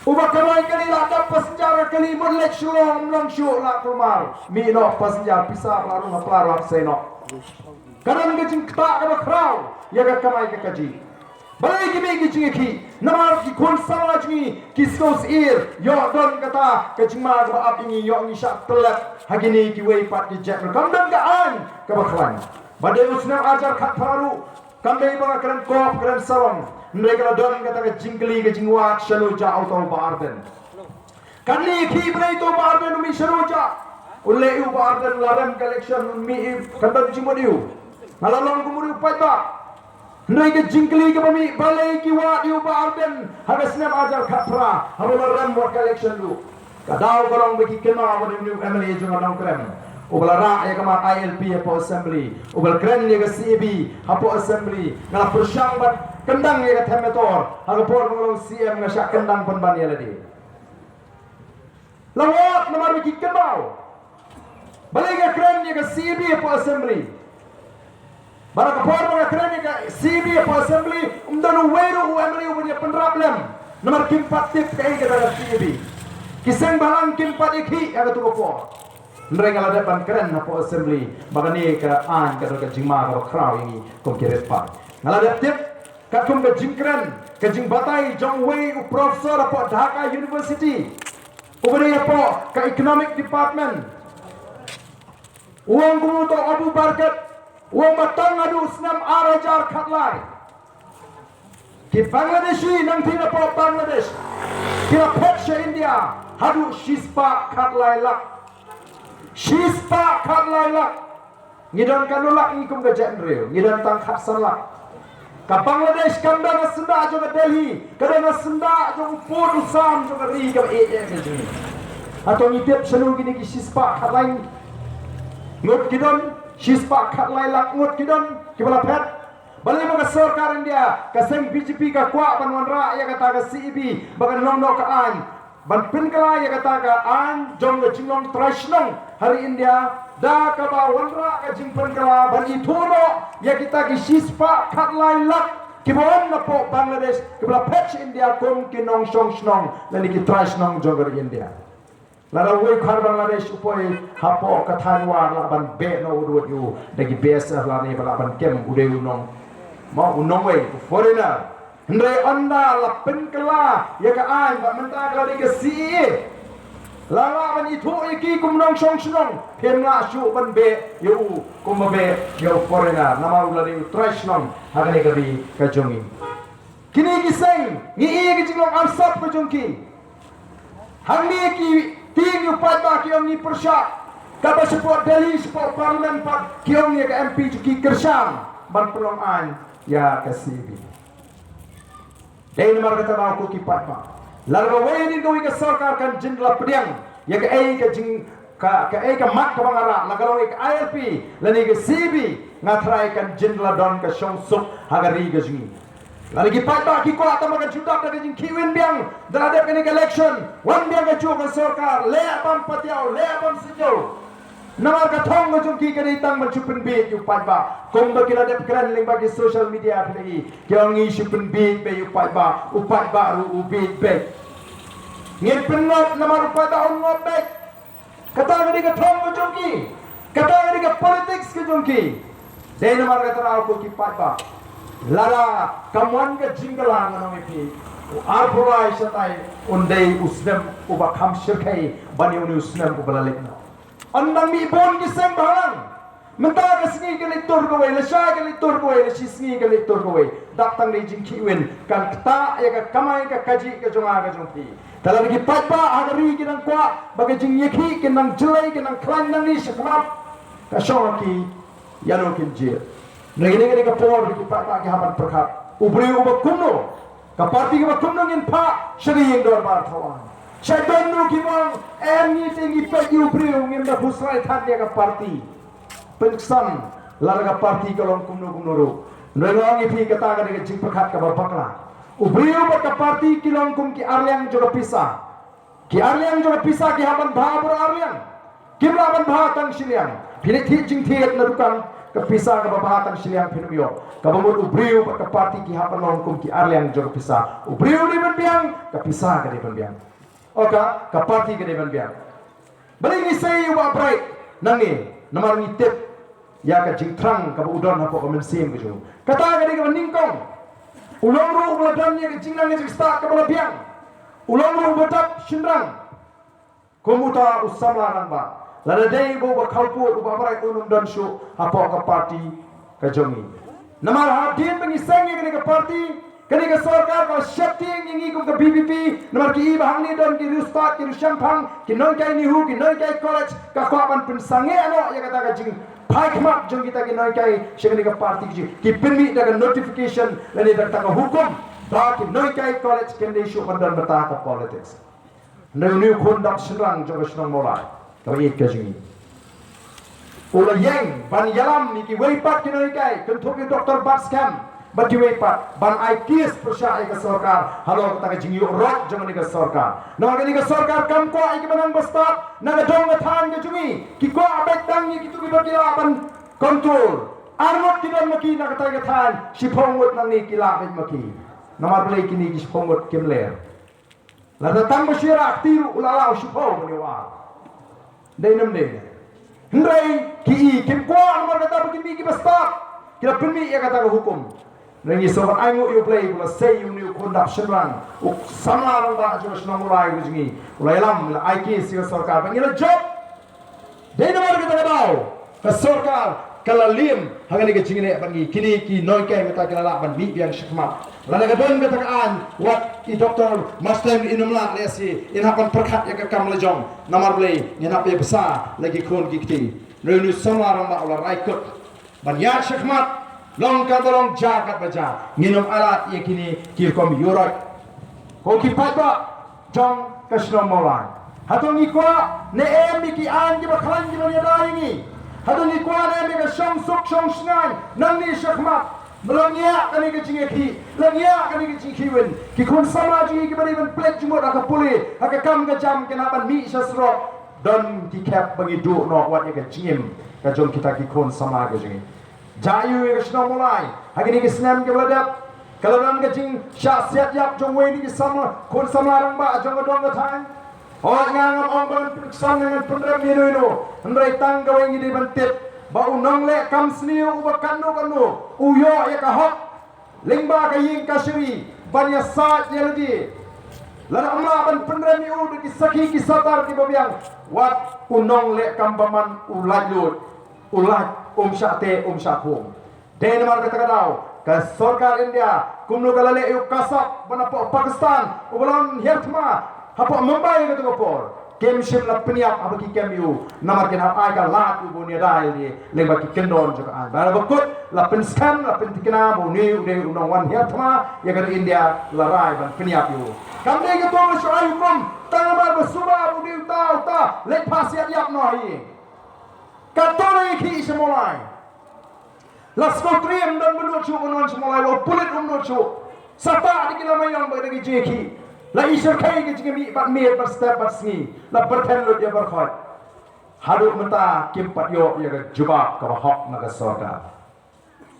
Uba kamai kali la dap passenger kali, mut leit Shillong ym long shuh, la kulmar. Mih noh passenger, pisa ba la rung ha pla ruh hap sei noh. Ka don ka jingktah kaba khraw ïa ka kamai ka kajih. Balei ki mih ki jingïakhih? Namar ki khun samla jong ngi ki sngewsih, ïoh don kata ka jingma kaba ap ïa ngi, ïoh ngi shah tyllep ha kine kiwei pat ki jait. Kam don ka aiñ kaba khlaiñ. Ba dei u snem arhajar khatphra ruh, kam dei ba nga kren kop kren sarong. Hynrei ka la don kata ka jingkylli ka jingwad, shano jia uta u Bah Ardent. Kane ki briew, uta u Bah Ardent u mih shano jia? U leh u Bah Ardent, la rem ka election, u mih, kan don jingmut ïa u. Nga la long kum u paidbah. Hynrei ka jingkylli kaba mih, balei ki wad ïa u Bah Ardent ha ka snem arhajar khatphra, haba la rem wat ka election ruh? Ka daw ka long ba ki kynmaw ba u dei u M L A jong ka Nongkrem, uba la rah ïa ka mat I L P hapoh Assembly, uba la kren ïa ka C A B hapoh Assembly. Nga la pyrshang ban kyndang ïa ka Them Metor, ha ka por ba nga long C M nga shah kyndang pynban ïa lade. La wad namar ba ki kynmaw. Balei nga kren ïa ka C A B hapoh Assembly? Bad ha ka por ba nga kren ïa ka C A B hapoh Assembly, ym don uwei ruh u M L A uba ïa pynrap lem. Namar kim pat tip kaei kata ka C A B. Ki seng bhalang kim pat ïakhih ha katu ka por. Hynrei nga la dep ban kren hapoh Assembly ba kane ka aiñ ka don ka jingma kaba khraw ïa ngi kum ki rit paid. Nga la dep tip katkum ka jingkren, ka jingbatai jong uwei u professor hapoh Dhaka University, uba dei hapoh ka Economic Department. U ong kumno, uta u Abu Barkat, u ong ba tang haduh snem arhajar khatlai, ki Bangladeshi nangtei napoh Bangladesh ki la phet sha India haduh shispah khatlai lak. Shispah khatlai lak. Ngi don katno lak ngi kum ka jaitbynriew? Ngi don tang khatsan lak. Ka Bangladesh kam don ha syndah jong ka Delhi, ka don ha syndah jong u pud u sam jong ka ri kaba eh eh ka jong ngi. Hato ngi tip shano kine ki shispah khatlai ngut ki don? Shispah khatlai lak ngut ki don kiba la phet. Balei ba ka sorkar India, ka seng B J P ka kwah ban wanrah ïa kata ka C A B ba kan long noh ka aiñ ban pynkylla ïa kata ka aiñ jong ka jinglong trai shnong ha ri India, da kaba wanrah ka jingpynkylla ban ithuh noh ïa kita ki shispah khatlai lak kiba wan napoh Bangladesh kiba la phet sha India kum ki nongshong shnong lane ki trai shnong jong ka ri India. Lada uwei u khar Bangladesh u poi hapoh ka thaiñ war, lah ban beh noh u dud ïa u da ki B S F lane ba lah ban kem, u dei u nong, ma u nongwei, u foreigner. Hynrei ynda la pynkylla ïa ka aiñ ba mynta ka la dei ka C A A, La lah ban ithuh ïa ki kum nongshong shnong, phim lah shuh ban beh ïa u kumba beh ïa u foreigner, namar u la dei u trai shnong ha kane ka ri ka jong ngi. Kine ki seng ngi ïohi ka jinglong arsap ka jong ki. Hangne ki tieng ïa u paidbah ki ong ngi pyrshah. Kaba shapoh Delhi, shapoh Parliament pat ki ong ïa ka M P jong ki kyrshan ban pynlong aiñ ïa ka C A B. Dei namar kata ba ko ki paidbah, lada kawei na kawei ka sorkar kan jynda pdiang ïa kaei ka jing ka kaei ka mat kaba nga rah, la ka long ïa ka I L P lane ka C A B, nga tharai kan jynda don ka shongsuk ha ka ri ka jong ngi. Lada ki paidbah ki kwah tang ba kan shu dap da ka jingkhih win biang da la dep kane ka election, wan biang kajuh ka sorkar, leh bam patiaw, leh bam sniew. Namar ka thong ka jong ki ka dei tang ban shu pynbieit ïa u paidbah. Kumba ki la dep kren lyngba ki social media phi la i, ki ong ngi shu pynbieit beit ïa u paidbah, u paidbah ruh u bieit beit. Ngin pynngop namar u paidbah un ngop beit. Kata ka dei ka thong ka jong ki. Kata ka dei ka politics ka jong ki. Dei namar kata ruh ko ki paidbah, lada kam wan ka jingkylla, ngan ong ïa phi, u arphew lai shatai un dei u snem uba kham shyrkhei ban ïa une u snem uba la leit noh. Ym dang mih bun ki seng bhalang. Mynta ka sngi ka leit tur kawei, lashai ka leit tur kawei, lashisngi ka leit tur kawei. Dap tang da i jingkhih win kan ktah ïa ka kamai ka kajih ka jong nga ka jong phi. Te lada ki paidbah ha ka ri ki nang kwah ba ka jingïakhih kin nang jlei, kin nang khlaiñ nangne shakhmat, ka shong ha ki ïano kin jied. Nangta kane ka por ba ki paidbah ki hap ban pyrkhat, u briew uba kumno, ka parti kaba kumno ngin phah sha ka ïing dorbar thaw aiñ. Shaei don ruh kiba ong, em, ngi te ngi peit ïa u briew, ngim da pyrshah than ïa ka parti. Pynksan lada ka parti ka long kumno kumno ruh. Nangta nga ong ïa phi, kata ka dei ka jingpyrkhat kaba bakla. U briew bad ka parti ki long kum ki arliang jong ka pisa. Ki arliang jong ka pisa ki hap ban bha bad arliang. Kim lah ban bha tang shiliang. Phi leit thied jingthied na dukan, ka pisa kaba bha tang shiliang phin ym ïoh. Kaba mut u briew bad ka parti ki hap ban long kum ki arliang jong ka pisa. U briew u dei ban biang, ka pisa ka dei ban biang. Oka, ka parti ka dei ban biang. Balei ngi sei ïa u Bah Bright nangne? Namar ngi tip ïa ka jingthrang kaba u don hapoh ka mynsiem ka jong u. Kata ka dei kaba nyngkong. U long ruh uba la don ïa ka jingnang ka jingstad kaba la biang. U long ruh uba dap shynrang. Kum uta u samla rangbah, lada dei ba uba khawpud, u Bah Bright un ym don shuh hapoh ka parti ka jong ngi. Namar hadien ba ngi seng ïa kane ka parti, kane ka sorkar ka la sheptieng ïa ngi kum ka V P P, namar ki i ba hangne don ki riewstad, ki riewshemphang, ki nonghikai NEHU, ki nonghikai college, ka kwah ban pynsangeh noh ïa kata ka jingphaikhmat jong kita ki nonghikai sha kane ka parti, ki pynmih da ka notification lane da kata ka hukum ba ki nonghikai college kim dei shuh ban don bynta ka politics. Hynrei une u khun dap shynrang jong ka shnong Mawlai, kaba ïeit ka jong ngi, u la ïeng ban ïalam ïa kiwei pat ki nonghikai, kynthup ïa u Doctor Batskhem bad kiwei pat, ban ai case pyrshah ïa ka sorkar halor kata ka jingïoh rot jong kane ka sorkar. Namar kane ka sorkar kam kwah ïa kiba nang bastad na ka dong ka thaiñ ka jong ngi, ki kwah beit tang ïa kito kiba ki lah ban control. Ar ngut ki don ma ki na kata ka thaiñ, shiphew ngut nangne ki lah beit ma ki. Namar balei kine ki shiphew ngut kim ler? Lada tang ba shu ïarap kti ruh u la lah u shiphew ban ïoh ar. Dei ne ym dei? Hynrei ki i kim kwah namar kata ba ki mih kiba stad, ki la pynmih ïa kata ka hukum. Hynrei ngi sngewbha ai nguh ïa U Blei ba u la sei ïa une u khun dap shynrang, u samla rangbah jong ka shnong Mawlai ka jong ngi, u la ïalam, u la ai case ïa ka sorkar ba ngi la jop. Dei namar kata ka daw ka sorkar ka la liem ha kane ka jingïaleh bad ngi. Kine ki nonghikai mynta ki la lah ban mih biang shakhmat. Lada ka don kata ka aiñ, wat i Doctor Master in ym lah lehse in hap ban pyrkhat ïa ka kam la jong. Namar balei? Ngin hap ïa bsa la ki khun ki kti. Hynrei une u samla rangbah u la rai kut ban ïaid shakhmat, long katba long, jia katba jia. Ngin ym ailad ïa kine ki rukom ïuhroit. Ko ki paidbah jong ka shnong Mawlai, hato ngi kwah ne em ïa ki aiñ kiba khlaiñ kiban ïada ïa ngi? Hato ngi kwah ne em ïa ka shongsuk shongshngaiñ nangne shakhmat? Ba la ngiah kane ka jingïakhih, la ngiah kane ka jingkhih win, ki khun samla jong ngi kiba dei ban peit jingmut ha ka pule, ha ka kam ka jam, kin hap ban mih sha surok. Don ki khep ba ngi duh noh wat ïa ka jingim ka jong kita ki khun samla ka jong ngi. Jia aiu ïa ka shnong Mawlai ha kine ki snem kiba la dep? Ka la don ka jingshah siat ïap jong uwei na ki samla, khun samla rangbah jong ka dong ka thaiñ? Hooid, nga ngam ong ba ngan pynksan, ngan pynrem ïano ïano, hynrei tang kawei ngi dei ban tip, ba u nongleh kam sniew uba katno katno u ïoh ïa ka hok lyngba ka ïing kashari ban ïasaid ïa lade. Lada ym lah ban pynrem ïa u da ki sakhi ki satar kiba biang, wat u nongleh kam bymman u laitluid, u lait, um shah teh, um shah khum. Dei namar kata ka daw ka sorkar India kumno ka la leh ïa u Kasab ban hapoh Pakistan uba la hiar thma hapoh Mumbai ha kata ka por. Kim shym la pynïap haba ki kem ïa u namar kin hap ai ka lad ïa u ba un ïada ïalade lyngba ki kyndon jong ka aiñ. Bad haba kut la pynskhem, la pynthikna ba une u dei u nongwan hiar thma ïa ka ri India, la rai ban pynïap ïa u. Kam dei kato ba shu ai hukum tang namar ba suba ba u dei uta uta leit phah siat ïap noh hi. Kato dei ki sha Mawlai. La sngewtriem, ym don ba nud shuh ban wan sha Mawlai, la u pulit um nud shuh. Sa tah da ki lama ïong bad da ki jingïakhih. La i shyrkhei ka jingmih bad miet bad step bad sngi. La pyrthen lut ïa barkhot. Haduh mynta kim pat ïoh ïa ka jubab kaba hok na ka sorkar.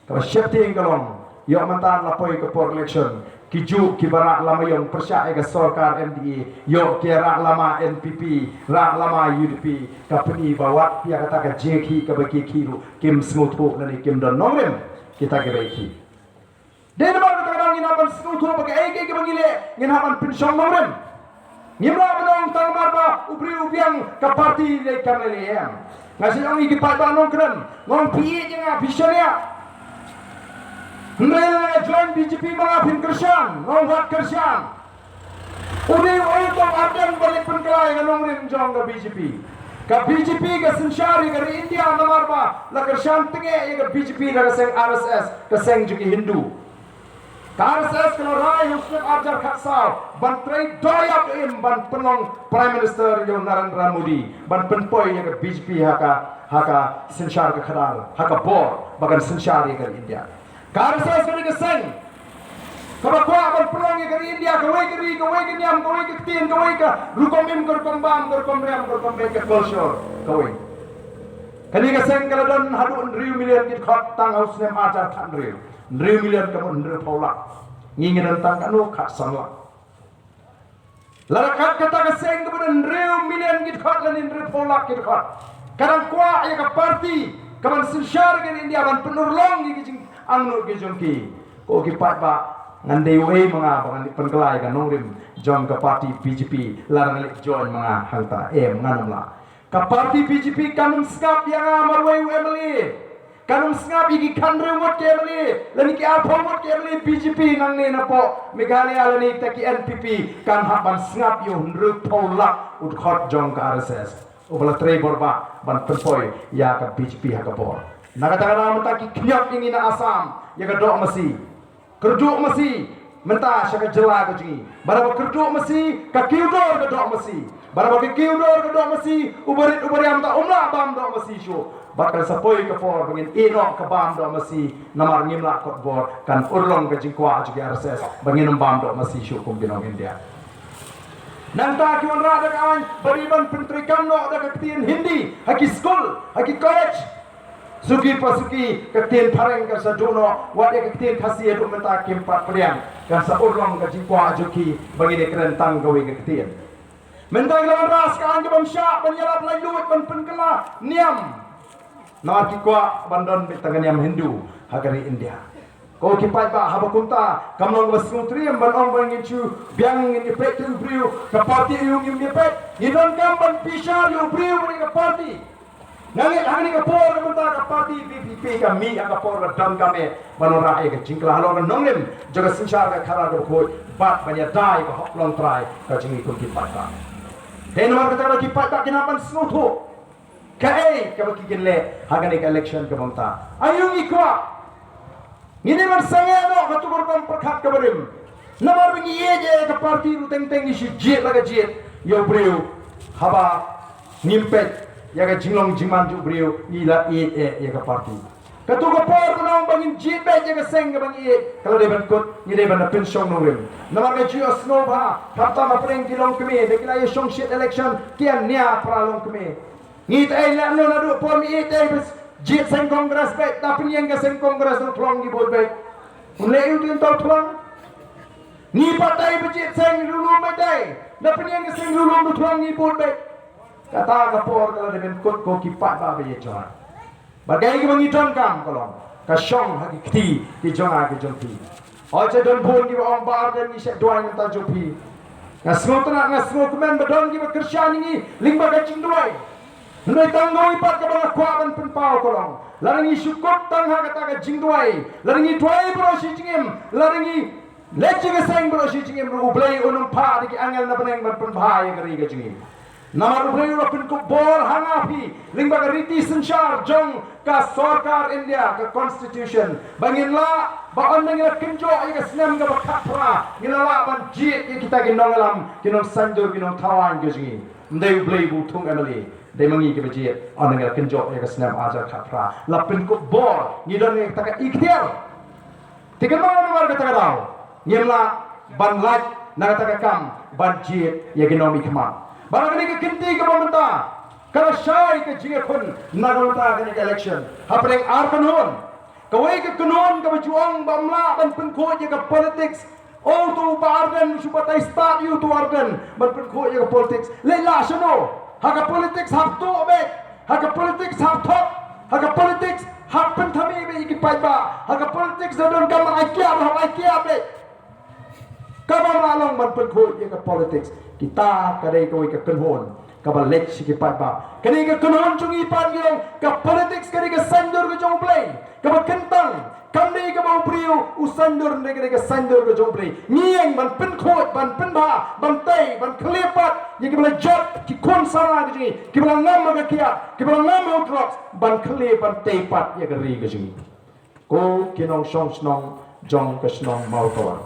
Kaba sheptieng ka long, ïoh mynta la poi ka por election, ki juh kiba rah lama ïong pyrshah ïa ka sorkar M D A, ïoh ki rah lama N P P, rah lama U D P, ka pyni ba wat ïa kata ka jingïakhih kaba ki ïakhih ruh kim sngewthuh lane kim don nongrim kita kiba ïakhih. Dei namar kata ka daw ngin hap ban sngewthuh ba kaei kaei kaba ngi leh ngin hap ban pynshong nongrim. Ngim lah ban ong tang namar ba u briew u biang ka party dei kam leh leh em. Nga shu ong ïa ki paidbah nongkren, nga ong phi ïeit ïa nga phi shaniah. Hynrei lada nga join B J P ma nga phin kyrshan, nga ong wat kyrshan. U dei uei u tong ardent ban leit pynkylla ïa ka nongrim jong ka B J P. Ka B J P ka synshar ïa ka ri India namar ba la kyrshan tyngeh ïa ka B J P da ka seng R S S, ka seng jong ki Hindu. Ka R S S ka la rai ha u snem ar hajar khatsaw ban trei doh ïap doh im ban pynlong Prime Minister ïa u Narendra Modi, ban pynpoi ïa ka B J P ha ka, ha ka synshar ka khadar, ha ka bor ba kan synshar ïa ka ri India. Ka R S S ka dei ka seng kaba kwah ban pynlong ïa ka ri India kawei ka ri, kawei ka niam, kawei ka ktien, kawei ka rukom im, ka rukom bam, ka rukom riam, ka rukom beit, ka culture kawei. Kane ka seng ka la don haduh hynriew million ki dkhot tang ha u snem ar hajar khathynriew. Hynriew million ka mut hynriewphew lak. Ngi ngi don tang katno, khatsan lak. Lada kat kata ka seng kaba don hynriew million ki dkhot lane hynriewphew lak ki dkhot, ka dang kwah ïa ka party kaban synshar ka ri India ban pynurlong ïa ki jingangnud ki jong ki. Ko ki paidbah, ngan dei uei ma nga ba ngan dei pynkylla ïa ka nongrim jong ka party B J P lada ngan leit join ma nga hangta? Em, ngan ym lah. Ka party B J P kan ym sngap ïa nga marwei u M L A. Kan ym sngap ïa ki khathynriew ngut ki M L A lane ki arphew ngut ki M L A B J P nangne napoh Meghalaya lane kita ki N P P. Kan hap ban sngap ïa u hynriewphew lak u dkhot jong ka R S S uba la trei borbah ban pynpoi ïa ka B J P ha ka bor. Na kata ka daw mynta ki khñiot ïa ngi na Assam ïa ka doh masi. Kyrduh masi mynta sha ka jylla ka jong ngi. Bad haba kyrduh masi ka kiew dor ka doh masi. Bad haba ka kiew dor ka doh masi, u barit u bariam ta um lah bam doh masi shuh. Bad kan sa poi ka por ba ngin ïeh noh ka bam doh masi, namar ngim lah kot bor, kan urlong ka jingkwah jong ki R S S ba ngin ym bam doh masi shuh kum ki nong India. Nangta ki wanrah da ka aiñ ba dei ban pyntreikam noh da ka ktien Hindi ha ki skul, ha ki college. Suki pa suki, ka ktien phareng kan sa duh noh, wat ïa ka ktien Khasi haduh mynta kim pat pdiang. Kan sa urlong ka jingkwah jong ki ba ngin ïa kren tang kawei ka ktien. Mynta ki la wanrah sa ka aiñ ka bym shah ban ïalap laitluid ban pynkylla niam. Namar ki kwah ban don beit tang ka niam Hindu ha ka ri India. Ko ki paidbah, haba kumta kam long kaba sngewtriem ban ong ba ngin shu biang, ngin ïapeit ïa u briew, ka party aïu ngim ïapeit. Ngi donkam ban bishar ïa u briew bad ïa ka party. Nga ngeit ha kane ka por ka mynta ka party V P P ka mih ha ka por ba donkam eh ban wanrah ïa ka jingkylla halor ka nongrim jong ka synshar ka khadar kaba khuid bad ban ïada ïa ka hok longtrai ka jong ngi kum ki paidbah. Te namar kata ka daw ki paidbah kin hap ban sngewthuh kaei kaba ki kin leh ha kane ka election ka mynta. Aïu ngi kwah? Ngi dei ban sangeh noh katto ka rukom pyrkhat kaba rim. Namar ba ngi ïeit ïa ka party ruh teng teng ngi shu jied la ka jied ïa u briew haba ngim peit ïa ka jinglong jingman jong u briew, ngi la ïeit ïa ka party. Katto ka por ba nang ba ngin jied beit ïa ka seng kaba ngi ïeit, ka la dei ban kut, ngi dei ban da pynshong nongrim. Namar ka jingïasngewbha khamtam hapdeng ki longkmie, da ki la ïashong shit election ki ïa nia para longkmie. Ngi te ei lehno naduh por ngi ïeit ei ba jied seng Congress beit, da pynïeng ka seng Congress dang thlong ngi bud beit. Un leh ïa u dien tau thlong. Ngi pat ei ba jied seng Riewlum beit ei, da pynïeng ka seng Riewlum dang thlong ngi bud beit. Kata ka por ka la dei ban kut ko ki paidbah ba ïeit jong nga. Bad kaei kaba ngi donkam ka long ka shong ha ki kti ki jong nga ki jong phi. Hooid, sa don bun kiba ong Bah Ardent ngi shah duwai na ka bynta jong phi. Nga sngewtynnat, nga sngewkmen ba don kiba kyrshan ïa ngi lyngba ka jingduwai. Hynrei tang kawei pat kaba nga kwah ban pynpaw ka long, lada ngi shu kut tang ha kata ka jingduwai, lada ngi duwai baroh shi jingim, lada ngi leit sha ka seng baroh shi jingim ruh, U Blei un ym phah da ki angel na bneng ban pynbha ïa ka ri ka jong ngi. Namar U Blei u la pynkup bor ha nga ha phi lyngba ka riti synshar jong ka sorkar India, ka constitution, ba ngin lah, ba ynda ngi la kynjoh ïa ka snem kaba khatphra, ngin lah ban jied ïa kita ki nongïalam, ki nongsaiñdur, ki nongthaw aiñ ka jong ngi. Ym dei U Blei ba u thung M L A, dei ma ngi kiba jied. Ynda ngi la kynjoh ïa ka snem ar hajar khatphra, la pynkup bor, ngi don ïa kata ka iktiar. Te kynmaw namar kata ka daw ngim lah ban lait na kata ka kam ban jied ïa ki nongmihkhmat. Bad ha kane ka kynti kaba mynta ka la shai ka jingïakhun na ka bynta kane ka election hapdeng ar kynhun. Kawei ka kynhun kaba ju ong ba ym lah ban pynkhuid ïa ka politics. O, uto u Bah Ardent, shu batai stad ïa uto u Ardent ban pynkhuid ïa ka politics. Leit lah shano? Ha ka politics hap tuh beit, ha ka politics hap thok, ha ka politics hap pynthame beit ïa ki paidbah, ha ka politics da donkam ban ai kiad hap ai kiad beit. Kaba ym lah long ban pynkhuid ïa ka politics. Kita ka dei kawei ka kynhun kaba leit sha ki paidbah. Kane ka kynhun jong ngi pat ngi ong ka politics ka dei ka saiñdur ka jong U Blei. Kaba kyntang kam dei kaba u briew u saiñdur, hynrei ka dei ka saiñdur ka jong U Blei. Ngi ïeng ban pynkhuid, ban pynbha, ban tei, ban khlieh pat ïa kiba la jot, ki khun samla ka jong ngi, kiba la ngam ha ka kiad, kiba la ngam ha u drugs, ban khlieh ban tei pat ïa ka ri ka jong ngi. Ko ki nongshong shnong jong ka shnong Mawtawar,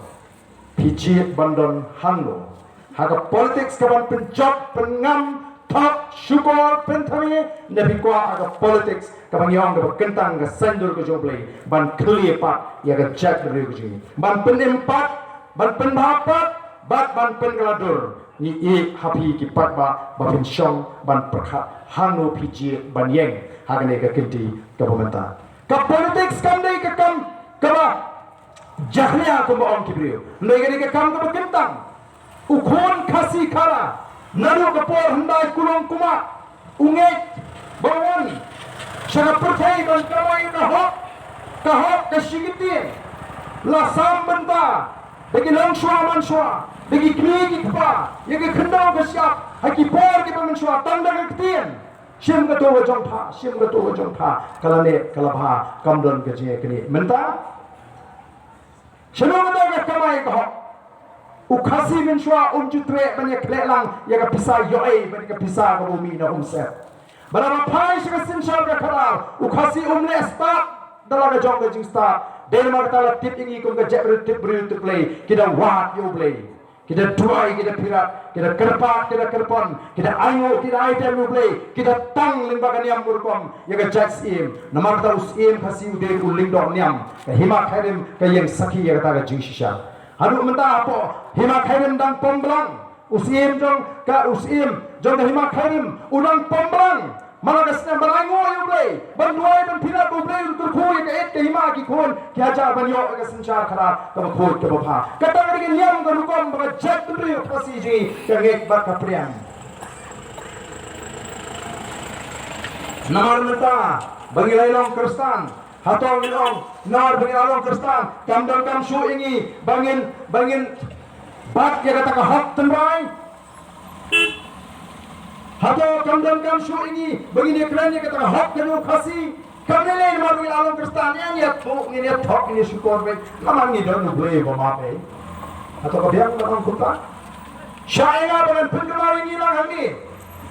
phi jied ban don hangno? Ha ka politics ka ban pynjot, pynngam, thok, shukor, pynthame, ne phi kwah ha ka politics kaba ngi ong kaba kyntang ka saiñdur ka jong U Blei ban khlieh pat ïa ka jaitbynriew ka jong ngi, ban pynim pat, ban pynbha pat, bad ban pynkylla dur? Ngi ïeit ha phi ki paidbah ba phin shong ban pyrkhat hangno phi jied ban ïeng ha kane ka kynti kaba mynta. Ka politics kam dei ka kam kaba jakhlia kumba ong ki briew. Hynrei ka dei ka kam kaba kyntang. U khun Khasi Khara naduh ka por hyndai kulong kumar u ngeit ba u wan sha ka pyrthei ban kamai ka hok, ka hok ka shi ktien. La sam bynta da ki longshuwa manshuwa, da ki kmie ki kpa, ïa ka khyndew ka shyiap ha ki por kiba mynshuwa tang da ka ktien. Shim kato ka jong pha, shim kato ka jong pha, ka la neh ka la bha, kam don ka jingïaknieh. Mynta shano kata ka kamai ka hok? U Khasi mynshuwa um ju treh ban ïakhleh lang ïa ka pisa ïoh ei, ban ïa ka pisa kaba u mih na umsyep. Bad haba phai sha ka synshar ka khadar, u Khasi um leh stad da la ka jong ka jingstad. Dei namar kata la tip ïa ngi kum ka jaitbynriew tip briew tip Blei, ki da wad ïa U Blei. Ki da duwai, ki da phirat, ki da kyrpad, ki da kyrpon, ki da ainguh, ki da aidem ïa U Blei, ki da tang lyngba ka niam ka rukom ïa ka jait syiem. Namar kata u syiem Khasi u dei u lyngdoh niam. Ka Hima Khyrim ka ïeng sakhi ïa kata ka jingshisha. Haduh mynta hapoh Hima Khyrim dang pom blang. U syiem jong ka, u syiem jong ka Hima Khyrim u dang pom blang. Man la ka snem ban ainguh ïa U Blei, ban duwai, ban phirat ba U Blei un kyrkhu ïa ka ïeit ka hima ki khun ki hajar ban ïoh ïa ka synshar khadar kaba khuid kaba bha. Kata ka dei ka niam ka rukom ba ka jaitbynriew Khasi jong ngi ka ngeit bad ka pdiang. Namar mynta ba ngi la ïalong Khristan, hato ngi ong namar ba ngi la long Khristan kam donkam shuh ïa ngi ba ngin, ba ngin bat ïa kata ka hok tynrai? Hato kam donkam shuh ïa ngi ba ngin ïakren ïa kata ka hok ka jong u Khasi? Kam lei lei namar ba ngi la long Khristan, ïa ngi ïathuh, ngi ïathuh, ngi shukor beit namar ngi don U Blei ba map ei. Hato ka biang ban ong kumta? Shah ïa nga ba ngan pynkynmaw ïa ngi lang hangne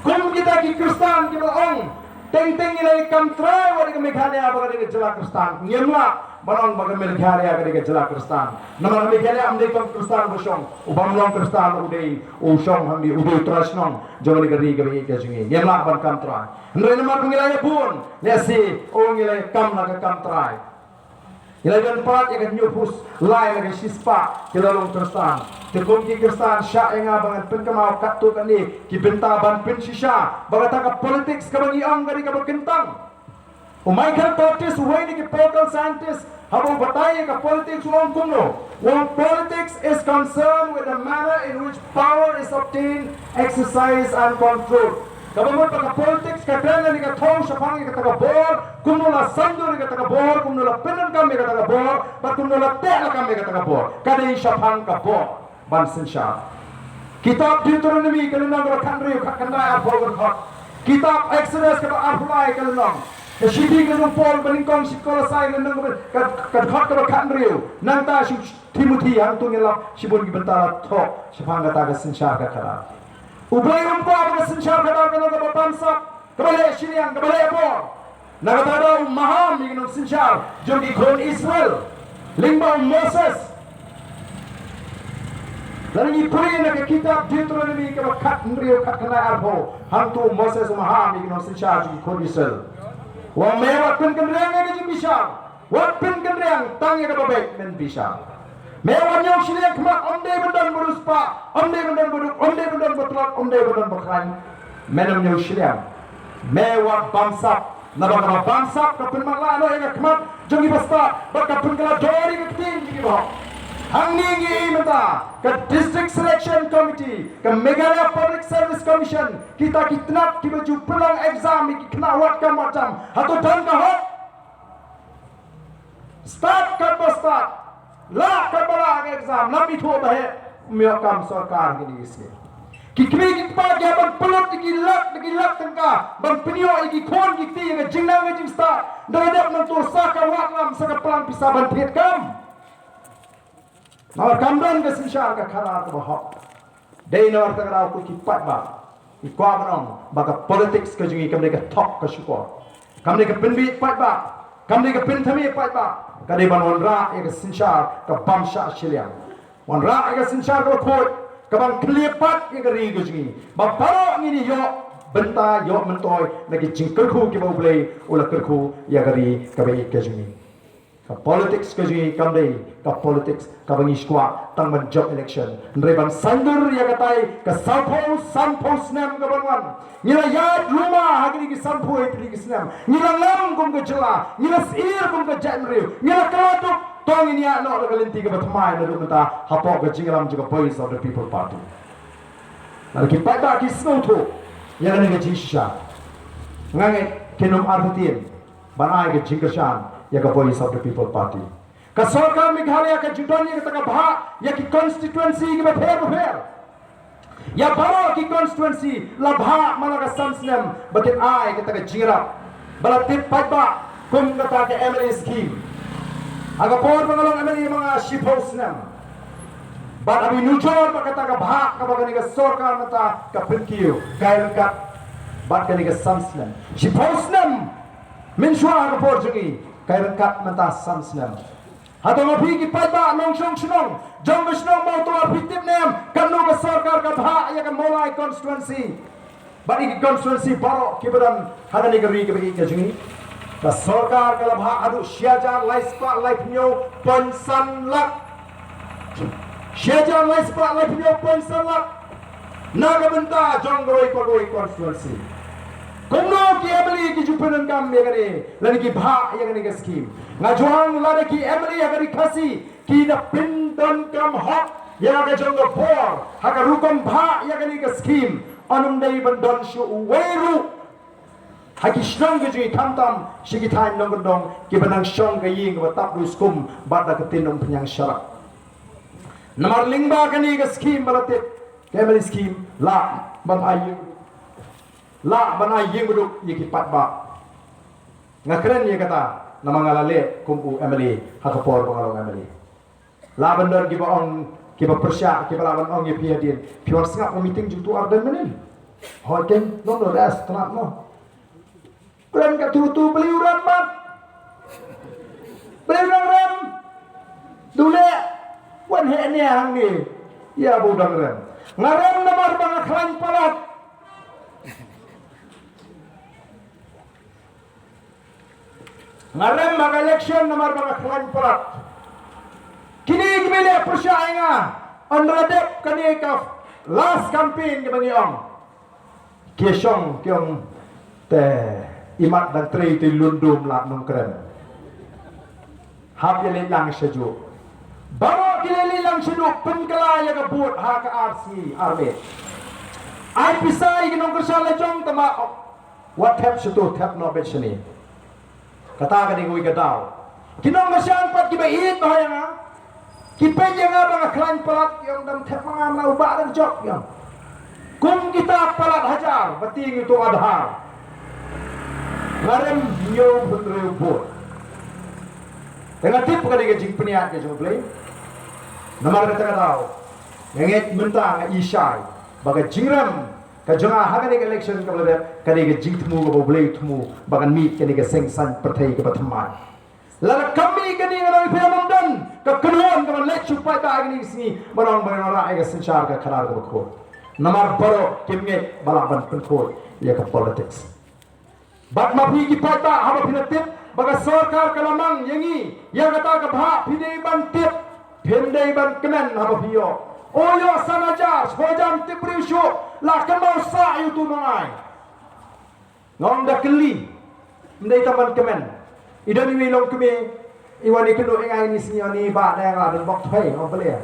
kum kita ki Khristan kiba ong teng teng ngi la ïa kam trai wat ïa ka Meghalaya ba ka dei ka jylla Khristan. Ngim lah ban ong ba ka Meghalaya ka dei ka jylla Khristan. Namar ha Meghalaya ym dei tang Khristan ba shong, u bym long Khristan u dei u shong hangne, u dei u trai shnong jong kane ka ri kaba ïeit ka jong ngi. Ngim lah ban kam trai. Hynrei namar ba ngi la ïa bun, lehse, oh, ngi la ïa kam la ka kam trai. Ngi la ïa don palat ïa ka hynñiewphew lai la ka shispah ki la long Khristan. Te kum ki Khristan, shah ïa nga ba ngan pynkynmaw katto katne ki bynta ban pynshisha ba kata ka politics kaba ngi ong ka dei kaba kyntang. U Michael Curtis, uwei na ki political scientist, haba u batai ïa ka politics u ong kumno? U ong, politics is concerned with the manner in which power is obtained, exercised and controlled. Kaba mut ba ka politics ka kren lane ka thew shaphang ïa kata ka bor, kumno la saiñdur ïa kata ka bor, kumno la pyndonkam ïa kata ka bor, bad kumno la teh lakam ïa kata ka bor. Ka dei shaphang ka bor ban synshar. Kitab Deuteronomi ka lynnong kaba khathynriew, khatkhyndai, arphew, ka dkhot. Kitab Exodus kaba arphew lai, ka lynnong. Ka shithi ka jong u Paul banyngkong sha ki Kolosai, lynnong kaba, ka, ka dkhot kaba khathynriew. Nangta sha u Timothi, hangto ngin lap shibun ki bynta la thoh shaphang kata ka synshar ka khadar. U Blei um kwah ba ka synshar khadar kan long kaba bamsap, kaba leh shiliang, kaba leh bor. Na kata ka daw u maham ïa ki nongsynshar jong ki khun Israel lyngba u Moses. Lada ngi pule na ka kitab Deuteronomi kaba khathynriew, khatkhyndai, arphew, hangto u Moses u maham ïa ki nongsynshar jong ki khun Israel. U ong, me wat pynkynriang ïa ka jingbishar, wat pynkynriang tang ïa kaba beit men bishar. Me wat ñiew shiliang khmat, ym dei ban don ba riewspah, ym dei ban don ba duk, ym dei ban don ba tlot, ym dei ban don ba khlaiñ. Men ym ñiew shiliang. Me wat bamsap, naba kaba bamsap ka pynmatlah noh ïa ka khmat jong ki bastad bad ka pynkylla dor ïa ka ktien jong ki bahok. Hangne ngi ïohi mynta ka District Selection Committee, ka Meghalaya Public Service Commission, kita ki tnat kiba ju pynlong exam ïa ki khynnah wad kam wad jam. Hato don ka hok? Stad katba stad, lah katba lah ka exam, ym ithuh ba heh, ym ïoh kam sorkar kine ki sngi. Ki kmie ki kpa ki hap ban pynlut da ki lak, da ki lak tyngka ban pynïoh ïa ki khun ki kti ïa ka jingnang ka jingstad. Da la dep nangta sa ka wad lam, sa ka plang pisa ban thied kam. Namar kam don ka synshar ka khadar kaba hok. Dei namar kata ka daw ko ki paidbah, ngi kwah ban ong ba ka politics ka jong ngi kam dei ka thok ka shukor, kam dei ka pynbieit paidbah, kam dei ka pynthame paidbah, ka dei ban wanrah ïa ka synshar ka bamsap shiliang, wanrah ïa ka synshar kaba khuid, ka ban khlieh pat ïa ka ri ka jong ngi, ba baroh ngin ïoh bynta, ïoh myntoi na ki jingkyrkhu kiba U Blei u la kyrkhu ïa ka ri kaba ïeit ka jong ngi. Ka politics ka jong ngi kam dei ka politics kaba ngi shu kwah tang ban jop election. Hynrei ban saiñdur ïa katai ka sawphew sanphew snem ka ban wan, ngi la ïaid luma ha kine ki sanphew tylli ki snem. Ngi la ngam kum ka jylla, ngi la syier kum ka jaitbynriew, ngi la kylla duk. To ngin ïaid noh da ka lynti kaba thymmai naduh mynta hapoh ka jingïalam jong ka Voice of the People Party. Lada ki paidbah ki sngewthuh ïa kane ka jingshisha, nga ngeit kin ym artatien ban ai ka jingkyrshan ïa ka Voice of the People Party. Ka sorkar Meghalaya ka ju don ïa kata ka bhah ïa ki constituency kiba pher bapher. Ïa baroh ki constituency la bhah man la ka san snem ba kin ai kata ka jingïarap, ba la tip paidbah kum kata ka M L A scheme. Ha ka por ba nga long M L A ma nga shiphew snem. Bad haba ngi nujor bad kata ka bhah kaba kane ka sorkar mynta ka pynkiew, ka ïa ryngkat bad kane ka san snem. Shiphew snem mynshuwa ha ka por jong ngi, ka ïa ryngkat mynta san snem. Hato ma phi ki paidbah nongshong shnong jong ka shnong Mawtawar phi tip ne em katno ka sorkar ka bhah ïa ka Mawlai constituency bad ïa ki constituency baroh kiba don ha kane ka ri kaba ïeit ka jong ngi? Ka sorkar ka la bhah haduh shi hajar lai spah lai phew point san lak. Shi hajar lai spah lai phew point san lak na ka bynta jong kawei pa kawei constituency. Kumno ki M L A ki ju pyndonkam ïa kane lane ki bhah ïa kane ka scheme? Nga ju ong lada ki M L A ha ka ri Khasi ki da pyndonkam hok ïa ka jong ka bor ha ka rukom bhah ïa kane ka scheme, yn ym dei ban don shuh uwei ruh ha ki shnong ka jong ngi, khamtam sha ki thaiñ nongkyndong kiba nang shong ka ïing kaba tap duh skum bad da ka ktien umphniang sharak. Namar lyngba kane ka scheme ba la tip, ka M L A scheme, lah ban ai ïing, lah ban ai ïing baduk ïa ki paidbah. Nga kren ïa kata namar nga la leh kum u M L A ha ka por ba nga long M L A. Lah ban don kiba ong, kiba pyrshah, kiba lah ban ong ïa phi hadien, phi wan sngap na meeting jong uto u Ardent mynnin. Hooid keiñ, nong no rest tnat mo. Kren katto katto, balei u rem bad, balei u dang rem? To leh wan heh ne hangne ïa ba u dang rem. Nga rem namar ba nga khlaiñ palat. Nga rem ha ka election namar ba nga khlaiñ palat. Kine kiba leh pyrshah ïa nga, ynda la dep kane ka last campaign kaba ngi ong, ki shong ki ong, te imat dang trei te lundum lad nongkrem. Hap ïa leit lang shajuh. Baroh ki leit lang shajuh, pynkylla ïa ka vote ha ka ar sngi ar miet. Ai pisa ïa ki nongkyrshan la jong, tangba wat thep shato, thep noh beit shane. Kata ka dei kawei ka daw. Ki nongkyrshan pat kiba ïeit bha ïa nga, Ki peit ïa nga ba nga khlaiñ palat, ki ong dang thep ma nga, ma u Bah dang jop, ki ong. Kum kita palat hajar ba tieng ïa uto u Aadhaar. Nga rem hynñiew hynriew vote. Te nga tip ka dei ka jingpynïaid ka jong U Blei. Namar kata ka daw nga ngeit mynta, nga i shai ba ka jingrem ka jong nga ha kane ka election kaba la dep ka dei ka jingthmu kaba U Blei u thmu ba kan mih kane ka seng saiñ pyrthei kaba thymmai. Lada kam mih kane, nga ong ïa phi, ym don ka kynhun kaban leit sha u paidbah ha kine ki sngi ban ong ba ngin wanrah ïa ka synshar ka khadar kaba khuid. Namar baroh kim ngeit ba lah ban pynkhuid ïa ka politics. Bad ma phi ki paidbah, haba phi la tip ba ka sorkar ka la mang ïa ngi ïa kata ka bhah, phi dei ban tip, phim dei ban kmen haba phi ïoh. O ïoh san hajar, shu jan tip briew shuh, la kynmaw sah ïa uto u nongai. Nga ong da kylli, ym dei tang ban kmen. I don iwei i longkmie i wan ïakynduh ïa nga ine i sngi, ine i Bah, dei nga don bok tphai. Nga ong balei?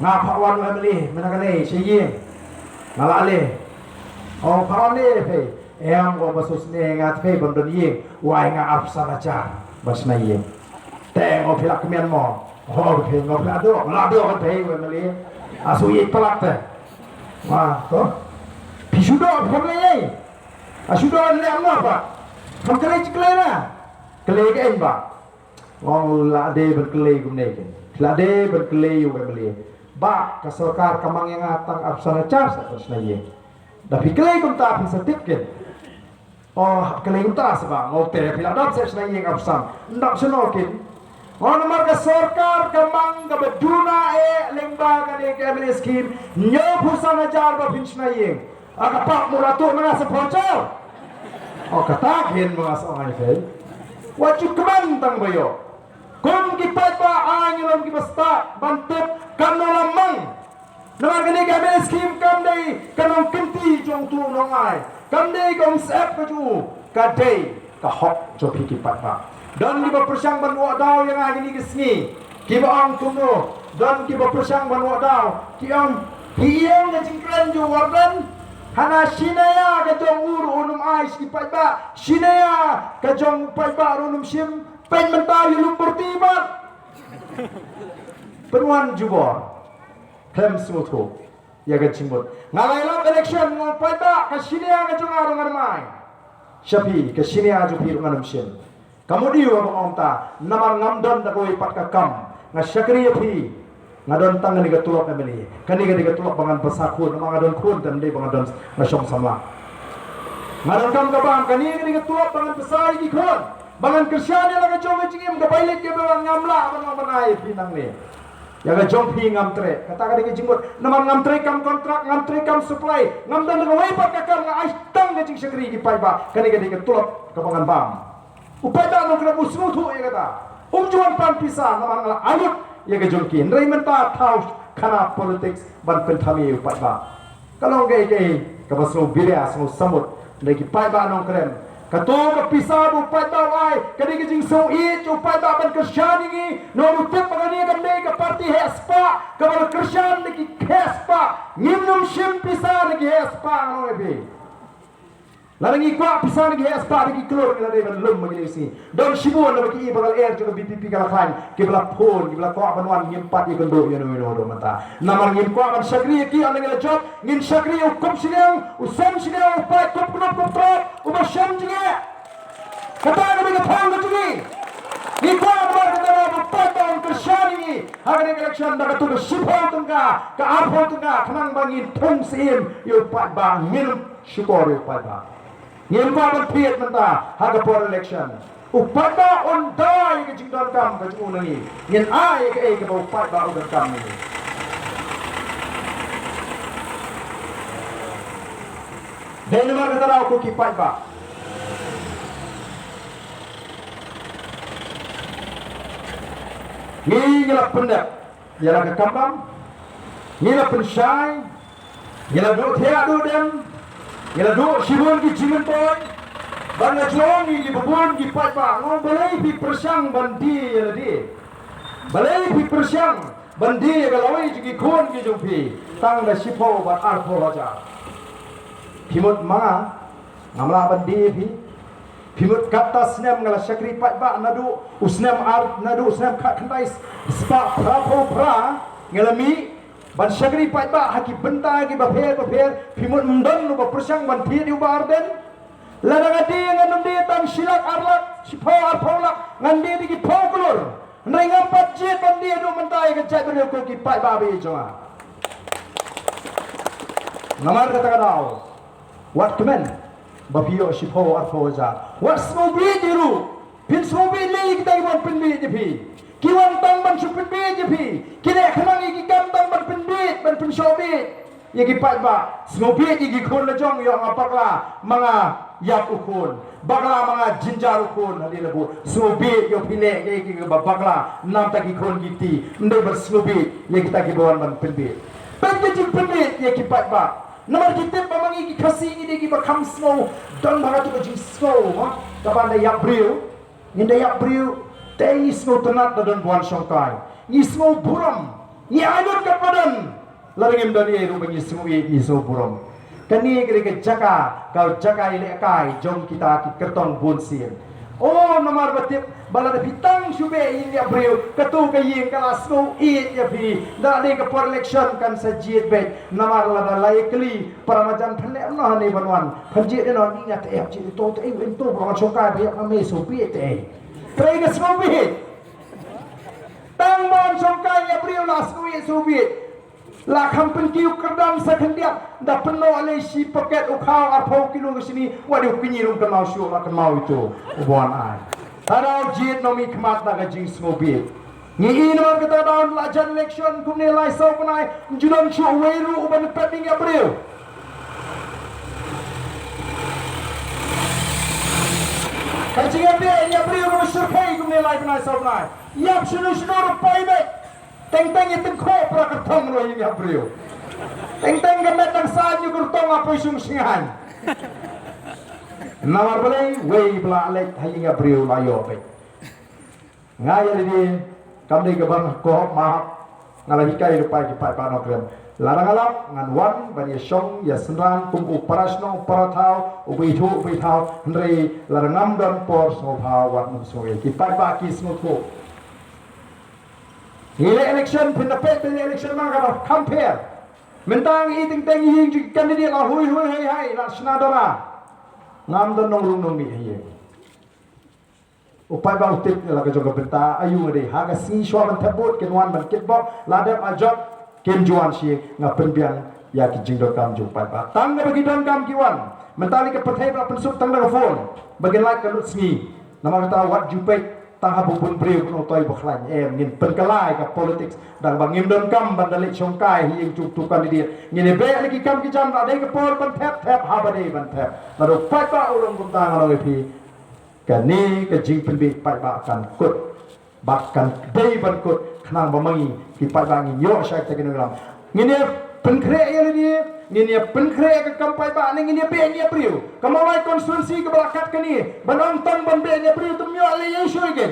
Nga phah wan u M L A mynta kane sha ïing. Nga la leh. Ong phah wan ne phi? Em, ong ba sngewsynei nga tphai ban don ïing, wai nga arphew san hajar ban shna ïing. Te ong phi la kmen mo? Ong phi, ong phi la doh, la doh ban phi u M L A. Asu ïeit palat te. Wa to. Phi shu doh phi khlem leh ei. A shu doh leh mo pat. Kham kylli, kylli na. Kylli kein Bah. Nga ong la dei ban kylli kumne kein. La dei ban kylli ïa u M L A. Bah, ka sorkar ka mang ïa nga tang arphew san hajar sa ban shna ïing. Da phi kylli kumta phin sa tip kein. O, kylli kumta sa Bah. Nga ong te phi la dap sa shna ïing arphew san. Dap shano kein? Nga ong namar ka sorkar ka mang kaba duna eh lyngba kane ka M L A scheme, hynñiewphew san hajar ba phin shna ïing. A ka pap mura tuh na nga sa phaw hajar. O kata kein ba nga sa ong ïa phi. Wat ju kmen tang ba ïoh. Kum ki paidbah ai ngi long kiba stad ban tip kumno la mang. Namar kane ka M L A scheme kam dei ka nongkynti jong uto u nongai. Kam dei ka umsyep ka jong u. Ka dei ka hok jong phi ki paidbah. Don kiba pyrshang ban wad daw ïa nga kine ki sngi, kiba ong kumno, don kiba pyrshang ban wad daw, ki ong, phi ïeng ka jingkren jong u Warden, hana shi naya ka jong u ruh un ym ai sha ki paidbah, shi naya ka jong u paidbah ruh un ym shim, peit mynta u ïalum byrti pat. Pynwan jubor. Khlem sngewthuh ïa ka jingmut. Nga la ïalap election, nga ong paidbah, ka shi naya ka jong nga ruh ngan ym ai sha phi, ka shi naya jong phi ruh ngan ym shim. Ka mut aïu haba nga ong ta? Namar ngam don da kawei pat ka kam. Nga shakri ïa phi. Nga don tang kane ka tulop M L A. Kane ka dei ka tulop ba ngan bsa khun, namar nga don khun te ym dei ba nga don, nga shong samla. Nga donkam ka bam, kane ka dei ka tulop ba ngan bsa ïa ki khun, ba ngan kyrshan ïa la ka jong ka jingim, ka bai leit ka bai wan, ngam lah ban ong ban ai ïa phi nangne. Ïa ka jong phi ngam treh. Kata ka dei ka jingmut. Namar ngam trei kam kontrak, ngam trei kam supply, ngam don da kawei pat ka kam, nga ai tang ka jingshakri ïa ki paidbah. Kane ka dei ka tulop kaba ngan bam. U paidbah Nongkrem u sngewthuh ïa kata. Um ju wan pan pisa namar nga la ai lut ïa ka jong ki. Hynrei mynta thaw khana politics ban pynthame ïa u paidbah. Ka long kaei kaei kaba sngew biria, sngew samut na ki paidbah Nongkrem. Kato ka pisa ba u paidbah u ai ka dei ka jingsngewieit jong u paidbah ban kyrshan ïa ngi. Namar u tip ba kane kam dei ka party heh spah kaba la kyrshan da ki heh spah. Ngim nym shim pisa na ki heh spah, nga ong ïa phi. Lada ngi kwah pisa na ki heh spah da ki klur, ngi la dei ban lum ma ngi lei si. Don shibun na ba ki i ba ka lyer jong ka V P P ka la khlaiñ, kiba la phone, kiba la kwah ban wan, ngim pat ïakynduh ïano ïano ruh mynta. Namar ngim kwah ban shakri ïa ki, ynda ngi la jop ngin shakri ïa u kup shiliang, u sem shiliang, u paid kup knup kup trot, uba shem jingeh. Kata ka dei ka thong ka jong ngi. Ngi kwah ba ka dei ba u paid ba un kyrshan ïa ngi ha kane ka election da kato ka shiphew tyngka, ka arphew tyngka, khnang ba ngin thung syiem ïa u paid ba ngin shukor ïa u paidbah. Ngim kwah ban thied mynta ha ka por election. U paidbah un da ïa ka jingdonkam ka jong u na ngi. Ngin ai ïa kaei kaba u paidbah u donkam na ngi. Dei namar kata daw ko ki paidbah, ngi ngi la pyndep ïa la ka kam bam, ngi la pynshai, ngi la duh thiah duh dem, ngi la duh shibun ki jingmyntoi. Bad nga ju ong ïa ngi ba bun ki paidbah, nga ong balei phi pyrshang ban die ïa lade? Balei phi pyrshang ban die ïa ka lawei jong ki khun ki jong phi tang da shiphew bad arphew hajar? Phi mut ma nga ngam lah ban die ïa phi? Phi mut kata snem nga la shakri paidbah naduh u snem ar, naduh u snem khatkhyndai spah phraphew phra nga la mih ban shakri paidbah ha ki bynta kiba pher ba pher. Phi mut ym don uba pyrshang ban thied ïa u Bah Ardent. Lada nga die ngan ym die tang shi lak ar lak, shiphew arphew lak, ngan die da ki phew klur. Hynrei ngam pat jied ban die haduh mynta ïa ka jaitbynriew ko ki paidbah ba ïeit jong nga. Namar kata ka daw, wat kmen ba phi ïoh shiphew arphew hajar. Wat sngewbit ïa ruh. Phin sngewbit lei ïa kita kiban pynbit ïa phi. Ki wan tang ban shu pynbit ïa phi. Ki leh khnang ïa ki kam tang ban pynbit, ban pynshoh bit ïa ki paidbah. Sngewbit ïa ki khun la jong, ïoh nga bakla ma nga ïap u khun, bakla ma nga jynjar u khun. Hadien la bud sngewbit ïoh phi leh ïa ki ba bakla, namta ki khun ki kti. Ym dei ban sngewbit ïa kita kiba wan ban pynbit. Peit ka jingpynbit ïa ki paidbah. Namar ki tip ba ma ngi ki Khasi ngi dei kiba kham sngew. Don bha katu ka jingsngew, ha, kaba da ïap briew. Ngin da ïap briew, te ngi sngewtynnat da don ba wan shongkai. Ngi sngew burom, ngi ainguh katba don. Lada ngim don ei ruh ba ngi sngew ïeit, ngi sngew burom. Kane ka dei ka jaka, ka jaka ïalehkai jong kita ki kyrtong bun sien. O, namar ba tip ba lada phi tang shu beh ïing ïap briew, katu ka ïing ka la sngew ïeit ïa phi. Da dei ka por election kan sa jied beit. Namar lada la ïakli para marjan, phan leh noh hangne ban wan, phan jied noh, ni nga te ïap jied to te, ei, ei, to ba wan shongkai ba ïap nga, me sngewbit te. Trei ka sngewbit. Tang ba wan shongkai ïa briew la sngewbit, sngewbit. La kham pynkiew kyrdan sa khyndiat, da pynnoh lei shi paket u khaw arphew kilo ka shini, wat ïa u kñi ruh ym kynmaw shuh, la kynmaw ito uba wan ai. Tang da jied noh mi khmat da ka jingsngewbit. Ngi i namar kata da la jan election kumne lai saw bnai, ym ju don shuh uwei ruh uban peit ïing ïap briew. Ka jingïap ïing ïap briew kaba shyrkhei kumne lai bnai saw bnai. Ïap shano shano ruh poi beit. Teng teng i tyngkhuh para kyrtong ruh ïing ïap briew. Teng teng ka met dang sa ïa kyrtong a poi shong shngain. Namar balei, wei ba la leit ha ïing ïap briew la ïoh beit. Nga ïa lade, kam dei kaba nga hok mahok, nga la hikai ruh pat ki paidbah Nongkrem. Lada nga lap ngan wan ban ïa shong ïa synran kum u para shnong para thaw, u ba ithuh u ba ithaw, hynrei lada ngam don por sngewbha wat nym sngewbha. Ki paidbah ki sngewthuh. Ngi leh election, phin da peit ba ngi leh election ma nga kaba kham pher. Mynta ngi i teng teng ïing jong ki candidate la hui hui hei hei, la shna dara. Ngam don nongrung nongmih ha ïing. U paidbah u tip ïa la ka jong ka bynta, aïu nga dei ha ka sngi shuwa ban thep vote kin wan ban kitbok, la dep la jop kin ju wan sha ïing. Nga pynbiang ïa ki jingdonkam jong u paidbah. Tang kaba ki donkam ki wan. Mynta lei ka pyrthei ba la pynsuk tang da ka phone ba kin lait ka lut sngi. Namar kata wat ju peit tang ha ba bun briew, bun utoi ba khlaiñ. Em, ngin pynkylla ïa ka politics da kaba ngim donkam ban da leit shongkai ha ïing jong uto u candidate. Ngin ïa beh la ki kam ki jam, la dei ka por ban thep, thep ha ba dei ban thep. Lada u paidbah u long kumta, nga ong ïa phi, kane ka jingpynbeit paidbah kan kut. Bad kan dei ban kut khnang ba ma ngi ki paidbah ngin ïoh shai kita ki nongïalam. Ngin ïa pynkhreh ïa lade, ngin ïa pynkhreh ïa ka kam paidbah ne ngin ïa beh ïa briew. Ka Mawlai constituency kaba la kat kane, ban ong tang ban beh ïa briew, te ym ïoh lei ïa shuh ïa ki.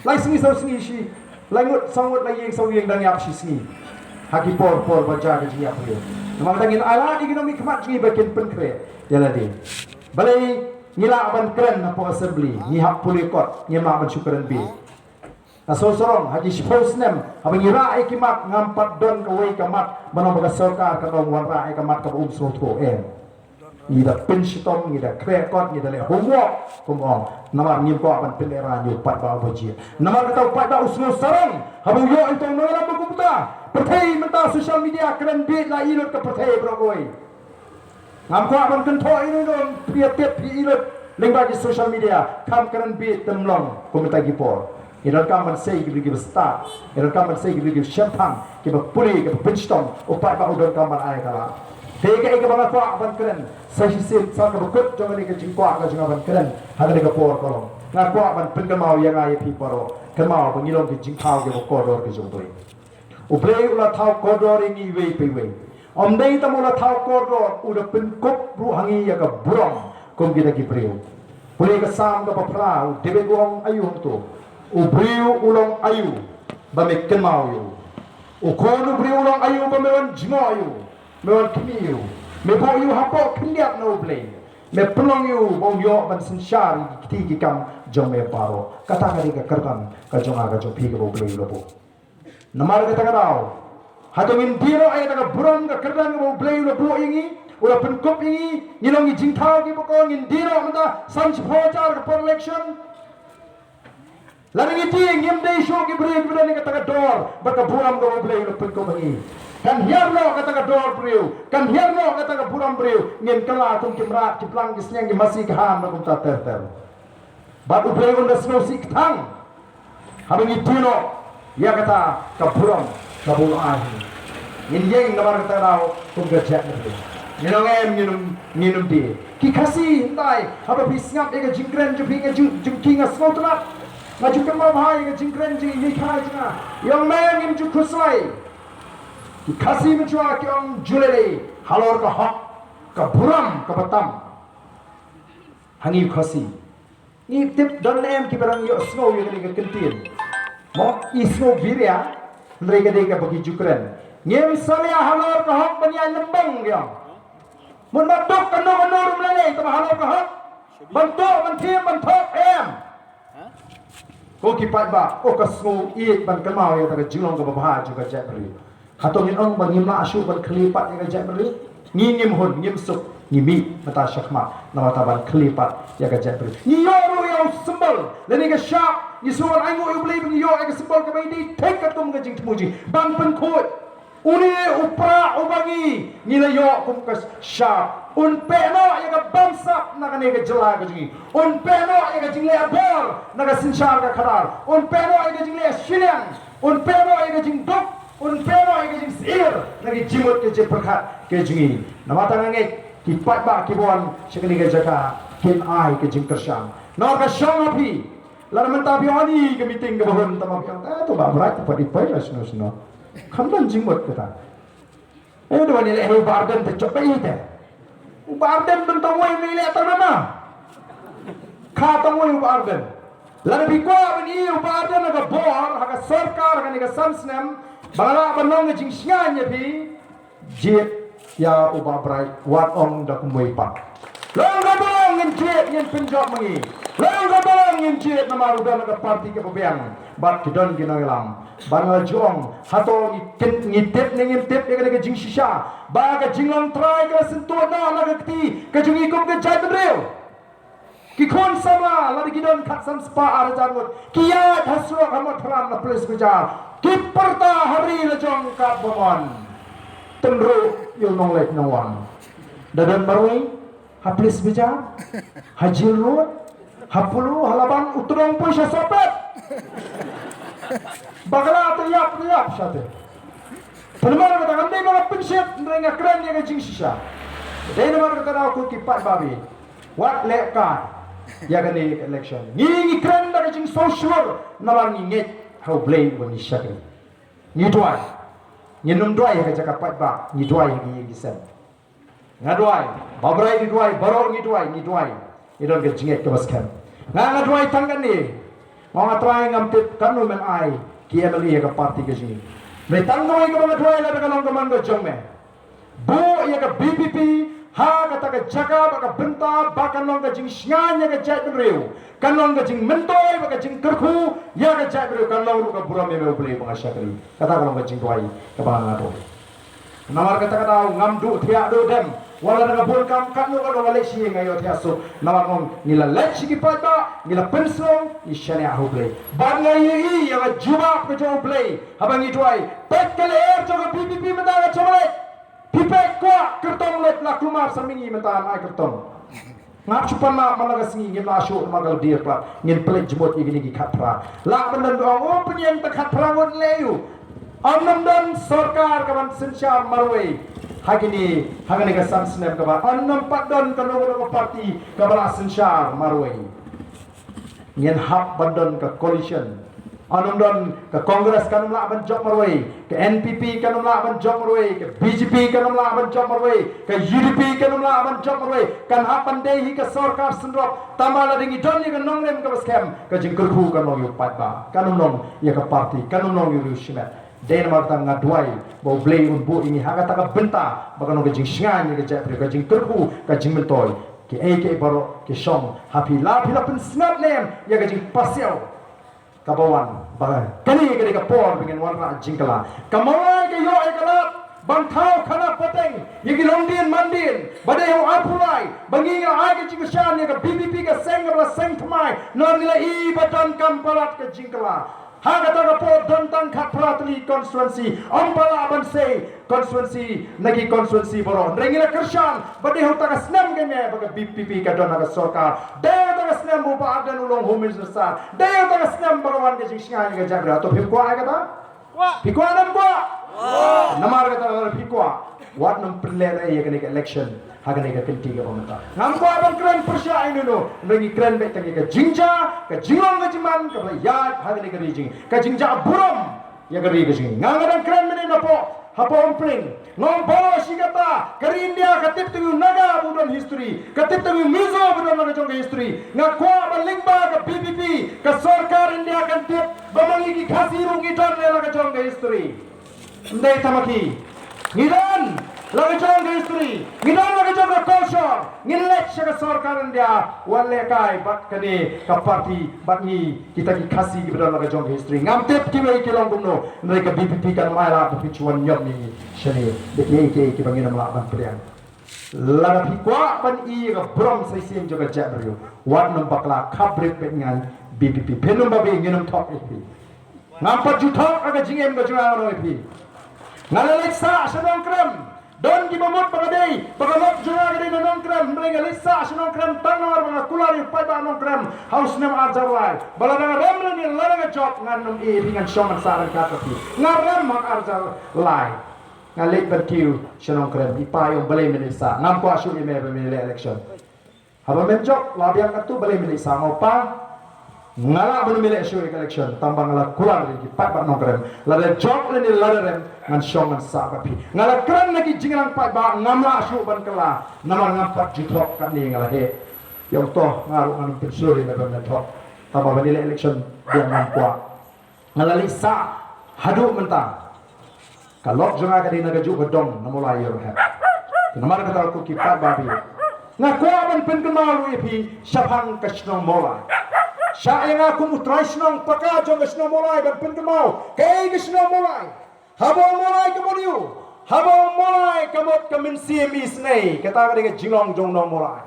Lai sngi saw sngi shi, lai ngut saw ngut, lai ïing saw ïing dang ïap shi sngi. Ha ki por por ba jia ka jingïap briew. Namar kata ngin ailad ïa ki nongmihkhmat jong ngi ba kin pynkhreh ïa lade. Balei ngi lah ban kren hapoh assembly, ngi hap pule kot, ngim lah ban shu kren beit. Nga sngewsarong ha ki shiphew snem haba ngi rah ïa ki mat, ngam pat don kawei ka mat ban ong ba ka sorkar ka dang wanrah ïa ka mat kaba um sngewthuh, em. Ngi da pynshitom, ngi da khreh kot, ngi da leh homework, kum ong. Namar ngim kwah ban pynlehrain ïa u paidbah uba jia. Namar kata u paidbah u sngewsarong haba u ïoh ïa uto u nongïalam ba kumta. Pyrthei mynta social media kren beit, la i lut ka pyrthei baroh kawei. Ngam kwah ban kynthoh ïa u nongïalam, phi ïa tip, phi ïa lut lyngba ki social media, kham kren beit, te ym long kum mynta ki por. Ngi donkam ban sei ki briew kiba stad, ngi donkam ban sei ki briew kiba shemphang, kiba pule, kiba pynshitom. U paidbah u donkam ban ai ka lad. Te kaei kaba nga kwah ban kren sa shisien, sa kaba kut jong kane ka jingkwah ka jong nga ban kren ha kane ka por ka long, nga kwah ban pynkynmaw ïa nga ïa phi baroh, kynmaw ba ngi long ki jingthaw kiba kordor ki jong U Blei. U Blei u la thaw kordor ïa ngi iwei pa iwei. Ym dei tang u la thaw kordor, u da pynkup ruh ha ngi ïa ka burom kum kita ki briew. Pule ka Salm kaba phra, u David u ong aïu hangto? U briew u long aïu ba me kynmaw ïa u? U khun u briew u long aïu ba me wan jngoh ïa u, me wan khmih ïa u? Me buh ïa u hapoh khyndiat na U Blei. Me pynlong ïa u ba un ïoh ban synshar ïa ki kti ki kam jong me baroh. Kata ka dei ka kyrdan ka jong nga ka jong phi kaba U Blei u la buh. Namar kata ka daw, hato ngin die noh ïa kata ka burom ka kyrdan kaba U Blei u la buh ïa ngi, u la pynkup ïa ngi? Ngi long ki jingthaw kiba kong, ngin die noh mynta san shiphew hajar ka por election? Lada ngi die, ngim dei shuh ki briew kiba don ïa kata ka dor bad ka burom kaba U Blei u la pynkup ha ngi. Kan hiar noh kata ka dor briew, kan hiar noh kata ka burom briew. Ngin kylla kum ki mrad, ki plang, ki sniang, ki masi, ki ham, bad kumta ter ter. Bad U Blei un da sngewsih kthang haba ngi die noh ïa kata ka burom kaba u la ai ha ngi. Ngin ïeng namar kata ka daw kum ka jaitbynriew. Ngin ong em, ngin ym, ngin ym die. Ki Khasi hyndai, haba phi sngap ïa ka jingkren jong phi, nga ju, jong ki nga sngewtynnat. Nga ju kynmaw bha ïa ka jingkren jong i Meikhai jong nga. I ong me ngim ju khuslai. Ki Khasi mynshuwa ki ong ju lei lei halor ka hok, ka burom kaba tam ha ngi Khasi. Ngi tip don ne em kiba dang ïohsngew ïa kane ka kyntien? Mo, i sngew biria, hynrei ka dei kaba ki ju kren. Ngim salia halor ka hok ban ïaid lymbang, ki ong. Mut ma duk kano kano ruh ym lei lei, tangba halor ka hok ban tuh, ban thiem, ban thok, em. Ko ki paidbah, ko ka sngew ïeit ban kynmaw ïa kata ka jinglong kaba bha jong ka jaitbynriew. Hato ngin ong ba ngim lah shuh ban khlieh pat ïa ka jaitbynriew? Ngi ngim hun, ngim suk, ngi mih mynta shakhmat namar kata ban khlieh pat ïa ka jaitbynriew. Ngi ïoh ruh ïa u symbol lane ka shap, ngi sngewbha ainguh ïa U Blei ba ngi ïoh ïa ka symbol kaba i dei thik katkum ka jingthmu jong ngi ban pynkhuid. Une u prah uba ngi, ngi la ïoh kum ka shap, un pynnoh ïa ka bamsap na kane ka jylla ka jong ngi. Un pynnoh ïa ka jingleh bor na ka synshar ka khadar. Un pynnoh ïa ka jingleh shiliang. Un pynnoh ïa ka jingduk. Un pynnoh ïa ka jingsyier na ki jingmut ki jingpyrkhat ki jong ngi. Namar kata nga ngeit ki paidbah kiba wan sha kane ka jaka kin ai ka jingkyrshan. Namar ka shong ha phi. Lada mynta phi wan ïa ka meeting kaba hun, tangba phi ong, eh, to Bah Bright, to pat i poi la shano shano. Kham don jingmut kata. Eh, da wan ïaleh ïa u Bah Ardent te, jop beit te. U Bah Ardent ban tang wei, ym leh tang nama. Kha tang wei u Bah Ardent. Lada phi kwah ban ïoh ïa u Bah Ardent ha ka bor, ha ka sorkar, ha kane ka san snem, ba nga lah ban long ka jingshngaiñ ïa phi, jied ïa u Bah Bright, wat ong da kumwei pat. Long kaba long ngin jied, ngin pynjop ma ngi. Long kaba long ngin jied namar u don ha ka party kaba biang bad ki don ki nongïalam. Bad nga la ju ong, hato ngi kin, ngi tip ne ngim tip ïa kane ka jingshisha ba ka jinglong trai ka la syntuid noh na ka kti ka jong ngi kum ka jaitbynriew. Ki khun samla, lada ki don khatsan spah ar hajar ngut, ki ïaid ha surok ha Mathran, ha Police Bazar, ki pyrta ha ri la jong katba mon. Tynruh ïa u nongleit nongwan. Da don marwei ha Police Bazar, ha Jail Road, ha Polo, ha Laban, u tdong poi sha Sohpet. Bakla te ïap, te ïap sha te. Pynmar kata, ngam dei ba nga pynshit, hynrei nga kren ïa ka jingshisha. Dei namar kata daw ko ki paidbah, wat leh kai ïa kane ka election. Ngi, ngi kren da ka jingsngewshlur namar ngi ngeit ha U Blei uba ngi shakri. Ngi duwai. Ngin ym duwai ha ka jaka paidbah, ngi duwai ha ki ïing ki sem. Nga duwai, Bah Bright ngi duwai, baroh ngi duwai, ngi duwai. Ngi don ka jingngeit kaba skhem. Nga, nga duwai tang kane. Nga ong, A Trai, ngam tip katno men ai ki M L A ha ka party ka jong ngi. Hynrei tang kawei kaba nga duwai, lada ka long ka mon ka jong me, buh ïa ka V P P ha kata ka jaka bad ka bynta ba kan long ka jingshngaiñ ïa ka jaitbynriew, kan long ka jingmyntoi bad ka jingkyrkhu ïa ka jaitbynriew, kan long ruh ka burom ïa me U Blei ba nga shakri. Kata ka long ka jingduwai kaba nga duwai. Namar kata ka daw ngam duh thiah duh dem. Wat la da nga bun kam katno katno, nga leit sha ïing nga ïoh thiah suk. Namar nga ong ngi la leit sha ki paidbah, ngi la pynsngew, ngi shaniah ha U Blei. Bad nga ïohi ïa ka jubab ka jong U Blei haba ngi duwai. Peit ka lyer jong ka V P P mynta ka jong leit. Phi peit, kwah kyrtong leit, la kulmar sa mihngi mynta, ai kyrtong. Ngap shu pan map man la ka sngi, ngim lah shuh namar ka la dier pat. Ngin pynleit jingmut ïa kine ki khatphra. Lah ban don ba ong, o, pynïeng tang khatphra ngut leh ïa u. Ym nym don sorkar kaban synshar marwei ha kine, ha kane ka san snem kaba. Ym nym pat don kano kano ka party kaba lah synshar marwei. Ngin hap ban don ka coalition. Ym nym don, ka Congress kan ym lah ban jop marwei, ka N P P kan ym lah ban jop marwei, ka B J P kan ym lah ban jop marwei, ka U D P kan ym lah ban jop marwei. Kan hap ban dei hi ka sorkar syndrop. Tangba lada ngi don ïa ka nongrim kaba skhem, ka jingkyrkhu kan long ïa u paidbah, kan ym long ïa ka party, kan ym long ïa u riew shimet. Dei namar kata nga duwai ba U Blei un buh ïa ngi ha kata ka bynta ba kan long ka jingshngaiñ ïa ka jaitbynriew, ka jingkyrkhu, ka jingmyntoi. Kiei kiei baroh ki shong ha phi, la phi la pynsngap ne em ïa ka jingpasiaw kaba wan ba kane ka dei ka por ba ngin wanrah jingkylla. Ka Mawlai ka ïoh ïa ka lad ban thaw khana pateng ïa ki longdien mandien ba dei ha u arphew lai, ba ngi ngi la ai ka jingkyrshan ïa ka VPP, ka seng kaba la seng thymmai. Namar ngi la i ba donkam palat ka jingkylla. Ha kata ka por don tang khatphra tylli constituency, ym pat lah ban sei constituency na ki constituency baroh. Hynrei ngi la kyrshan ba dei ha uta ka snem ka me ba ka VPP ka don ha ka sorkar. Dei ha uta ka snem ba u Bah Ardent u long Home Minister. Dei ha uta ka snem ba ka wan ka jingshngaiñ ka jaitbynriew. To phim kwah ïa kata? Phi kwah ne ym kwah? Namar kata lada phi kwah, wat nym pynlehnohei ïa kane ka election ha kane ka kynti kaba mynta. Ngam kwah ban kren pyrshah ïa uno uno, hynrei ngi kren beit tang ïa ka jingjia, ka jinglong ka jingman kaba la ïaid ha kane ka ri jong ngi, ka jingjia burom ïa ka ri ka jong ngi. Nga, nga dang kren mynne napoh, hapoh Umphring. Nga ong baroh shi katta ka ri India ka tip tang ïa u Naga ba u don history, ka tip tang ïa u Mizo ba don la ka jong ka history. Nga kwah ba lyngba ka VPP ka sorkar India kan tip ba ma ngi ki Khasi ruh ngi don la ka jong ka history. Ym dei tang ma ki. Ngi don la ka jong ka history, ngi don la ka jong ka culture. Ngin leit sha ka sorkar India, wat lehkai bad kane ka party, bad ngi kita ki Khasi kiba don la ka jong ka history. Ngam tip kiwei ki long kumno, hynrei ka VPP kan ym ailad ba phin shu wan ñiom ïa ngi shane da kiei kiei kiba ngin ym lah ban pdiang. Lada phi kwah ban i ïa ka burom sa shisien jong ka jaitbynriew, wat nym bakla, khapbrip beit, ngan VPP. Phin ym babe, ngin ym thok ïa phi. Ngam pat ju thok ha ka jingim ka jong nga, nga ong ïa phi. Nga la leit sah sha Nongkrem. Don kiba mut ba ka dei ba ka lok jong nga ka dei na Nongkrem, hynrei nga leit sah sha Nongkrem tang namar ba nga kular ïa u paidbah Nongkrem ha u snem ar hajar lai ba lada nga rem lane lada nga jop, ngan ym ïeh ïa phi, ngan shong ngan sah ryngkat bad phi. Nga rem ha ar hajar lai. Nga leit ban kiew sha Nongkrem, i pa i ong balei men leit sah, ngam kwah shuh ïa me ba men leh election. Haba men jop la biang katto, balei men leit sah? Nga ong pa, nga lah ban ym leh shuh ïa ka election tang ba nga la kular ïa ki paidbah Nongkrem, lada jop lane lada rem ngan shong ngan sah bad phi. Nga la kren na ki jingrang paidbah, ngam lah shuh ban kylla namar ngam pat ju thok, katne nga la heh. Ïa ong to, nga ruh ngan ym pynshlur ïa me ba men thok, tang ba ban leh election biang ngam kwah. Nga la leit sah haduh mynta. Ka lok jong nga ka dei na kajuh ka dong na Mawlai Ïewrhep. Namar kata ko ki paidbah, nga kwah ban pynkynmaw ruh ïa phi shaphang ka shnong Mawlai. Shah ïa nga kum u trai shnong paka jong ka shnong Mawlai ban pynkynmaw kaei ka shnong Mawlai. Haba ong Mawlai ka mut ïa u, haba ong Mawlai ka mut ka mynsiem isynei. Kata ka dei ka jinglong jong u nong Mawlai.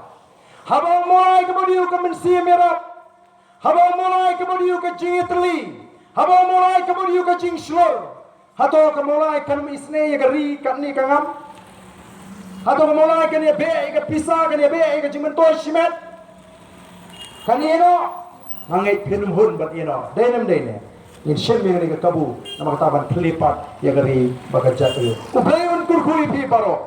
Haba ong Mawlai ka mut ïa u, ka mynsiem ïarap. Haba ong Mawlai ka mut ïa u, ka jingïatylli. Haba ong Mawlai ka mut ïa u, ka jingshlur. Hato ka Mawlai kan ym isynei ïa ka ri katne ka ngam? Hato ka Mawlai kan ïabeh ïa ka pisa, kan ïabeh ïa ka jingmyntoi shimet? Kan ïehnoh? Nga ngeit phin ym hun ban ïehnoh. Dei ne ym dei ne? Ngin shim ïa kane ka kabu namar kata ban plie pat ïa ka ri bad ka jait. U Blei un kyrkhu ïa phi baroh.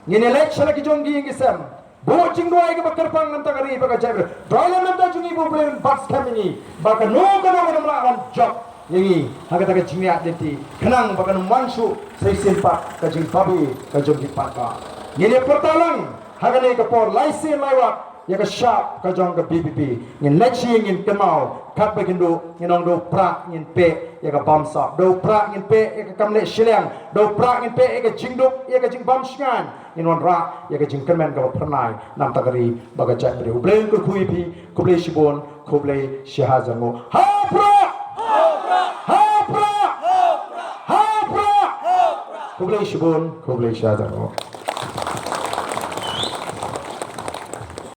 Ngin ïaleit sha la ki jong ki ïing ki sem. Buh jingduwai kaba kyrpang na ka bynta ka ri bad ka jaitbynriew. Duwai lem na ka bynta jong ngi ba U Blei un bat skhem ïa ngi ba kano kano kan ym lah ban jop ïa ngi ha kata ka jingïaid lynti, khnang ba kan ym wan shuh sa shisien pat ka jingbabe ka jong ki paidbah. Ngin ïa pyrta lang ha kane ka por, lai sien lai wat, ïa ka shap ka jong ka VPP. Ngin leit sha ïing, ngin kynmaw katba kin duh, ngin ong da u prah ngin peh ïa ka bamsap, da u prah ngin peh ïa ka kam leh shiliang, da u prah ngin peh ïa ka jingduk, ïa ka jingbam shngaiñ. Ngin wanrah ïa ka jingkyrmen kaba phyrnai na ka bynta ka ri bad ka jaitbynriew. U Blei un kyrkhu ïa phi. Khublei shibun, khublei shihajar nguh. Ha u prah! Ha u prah! Ha u prah! Khublei shibun, khublei shihajar nguh.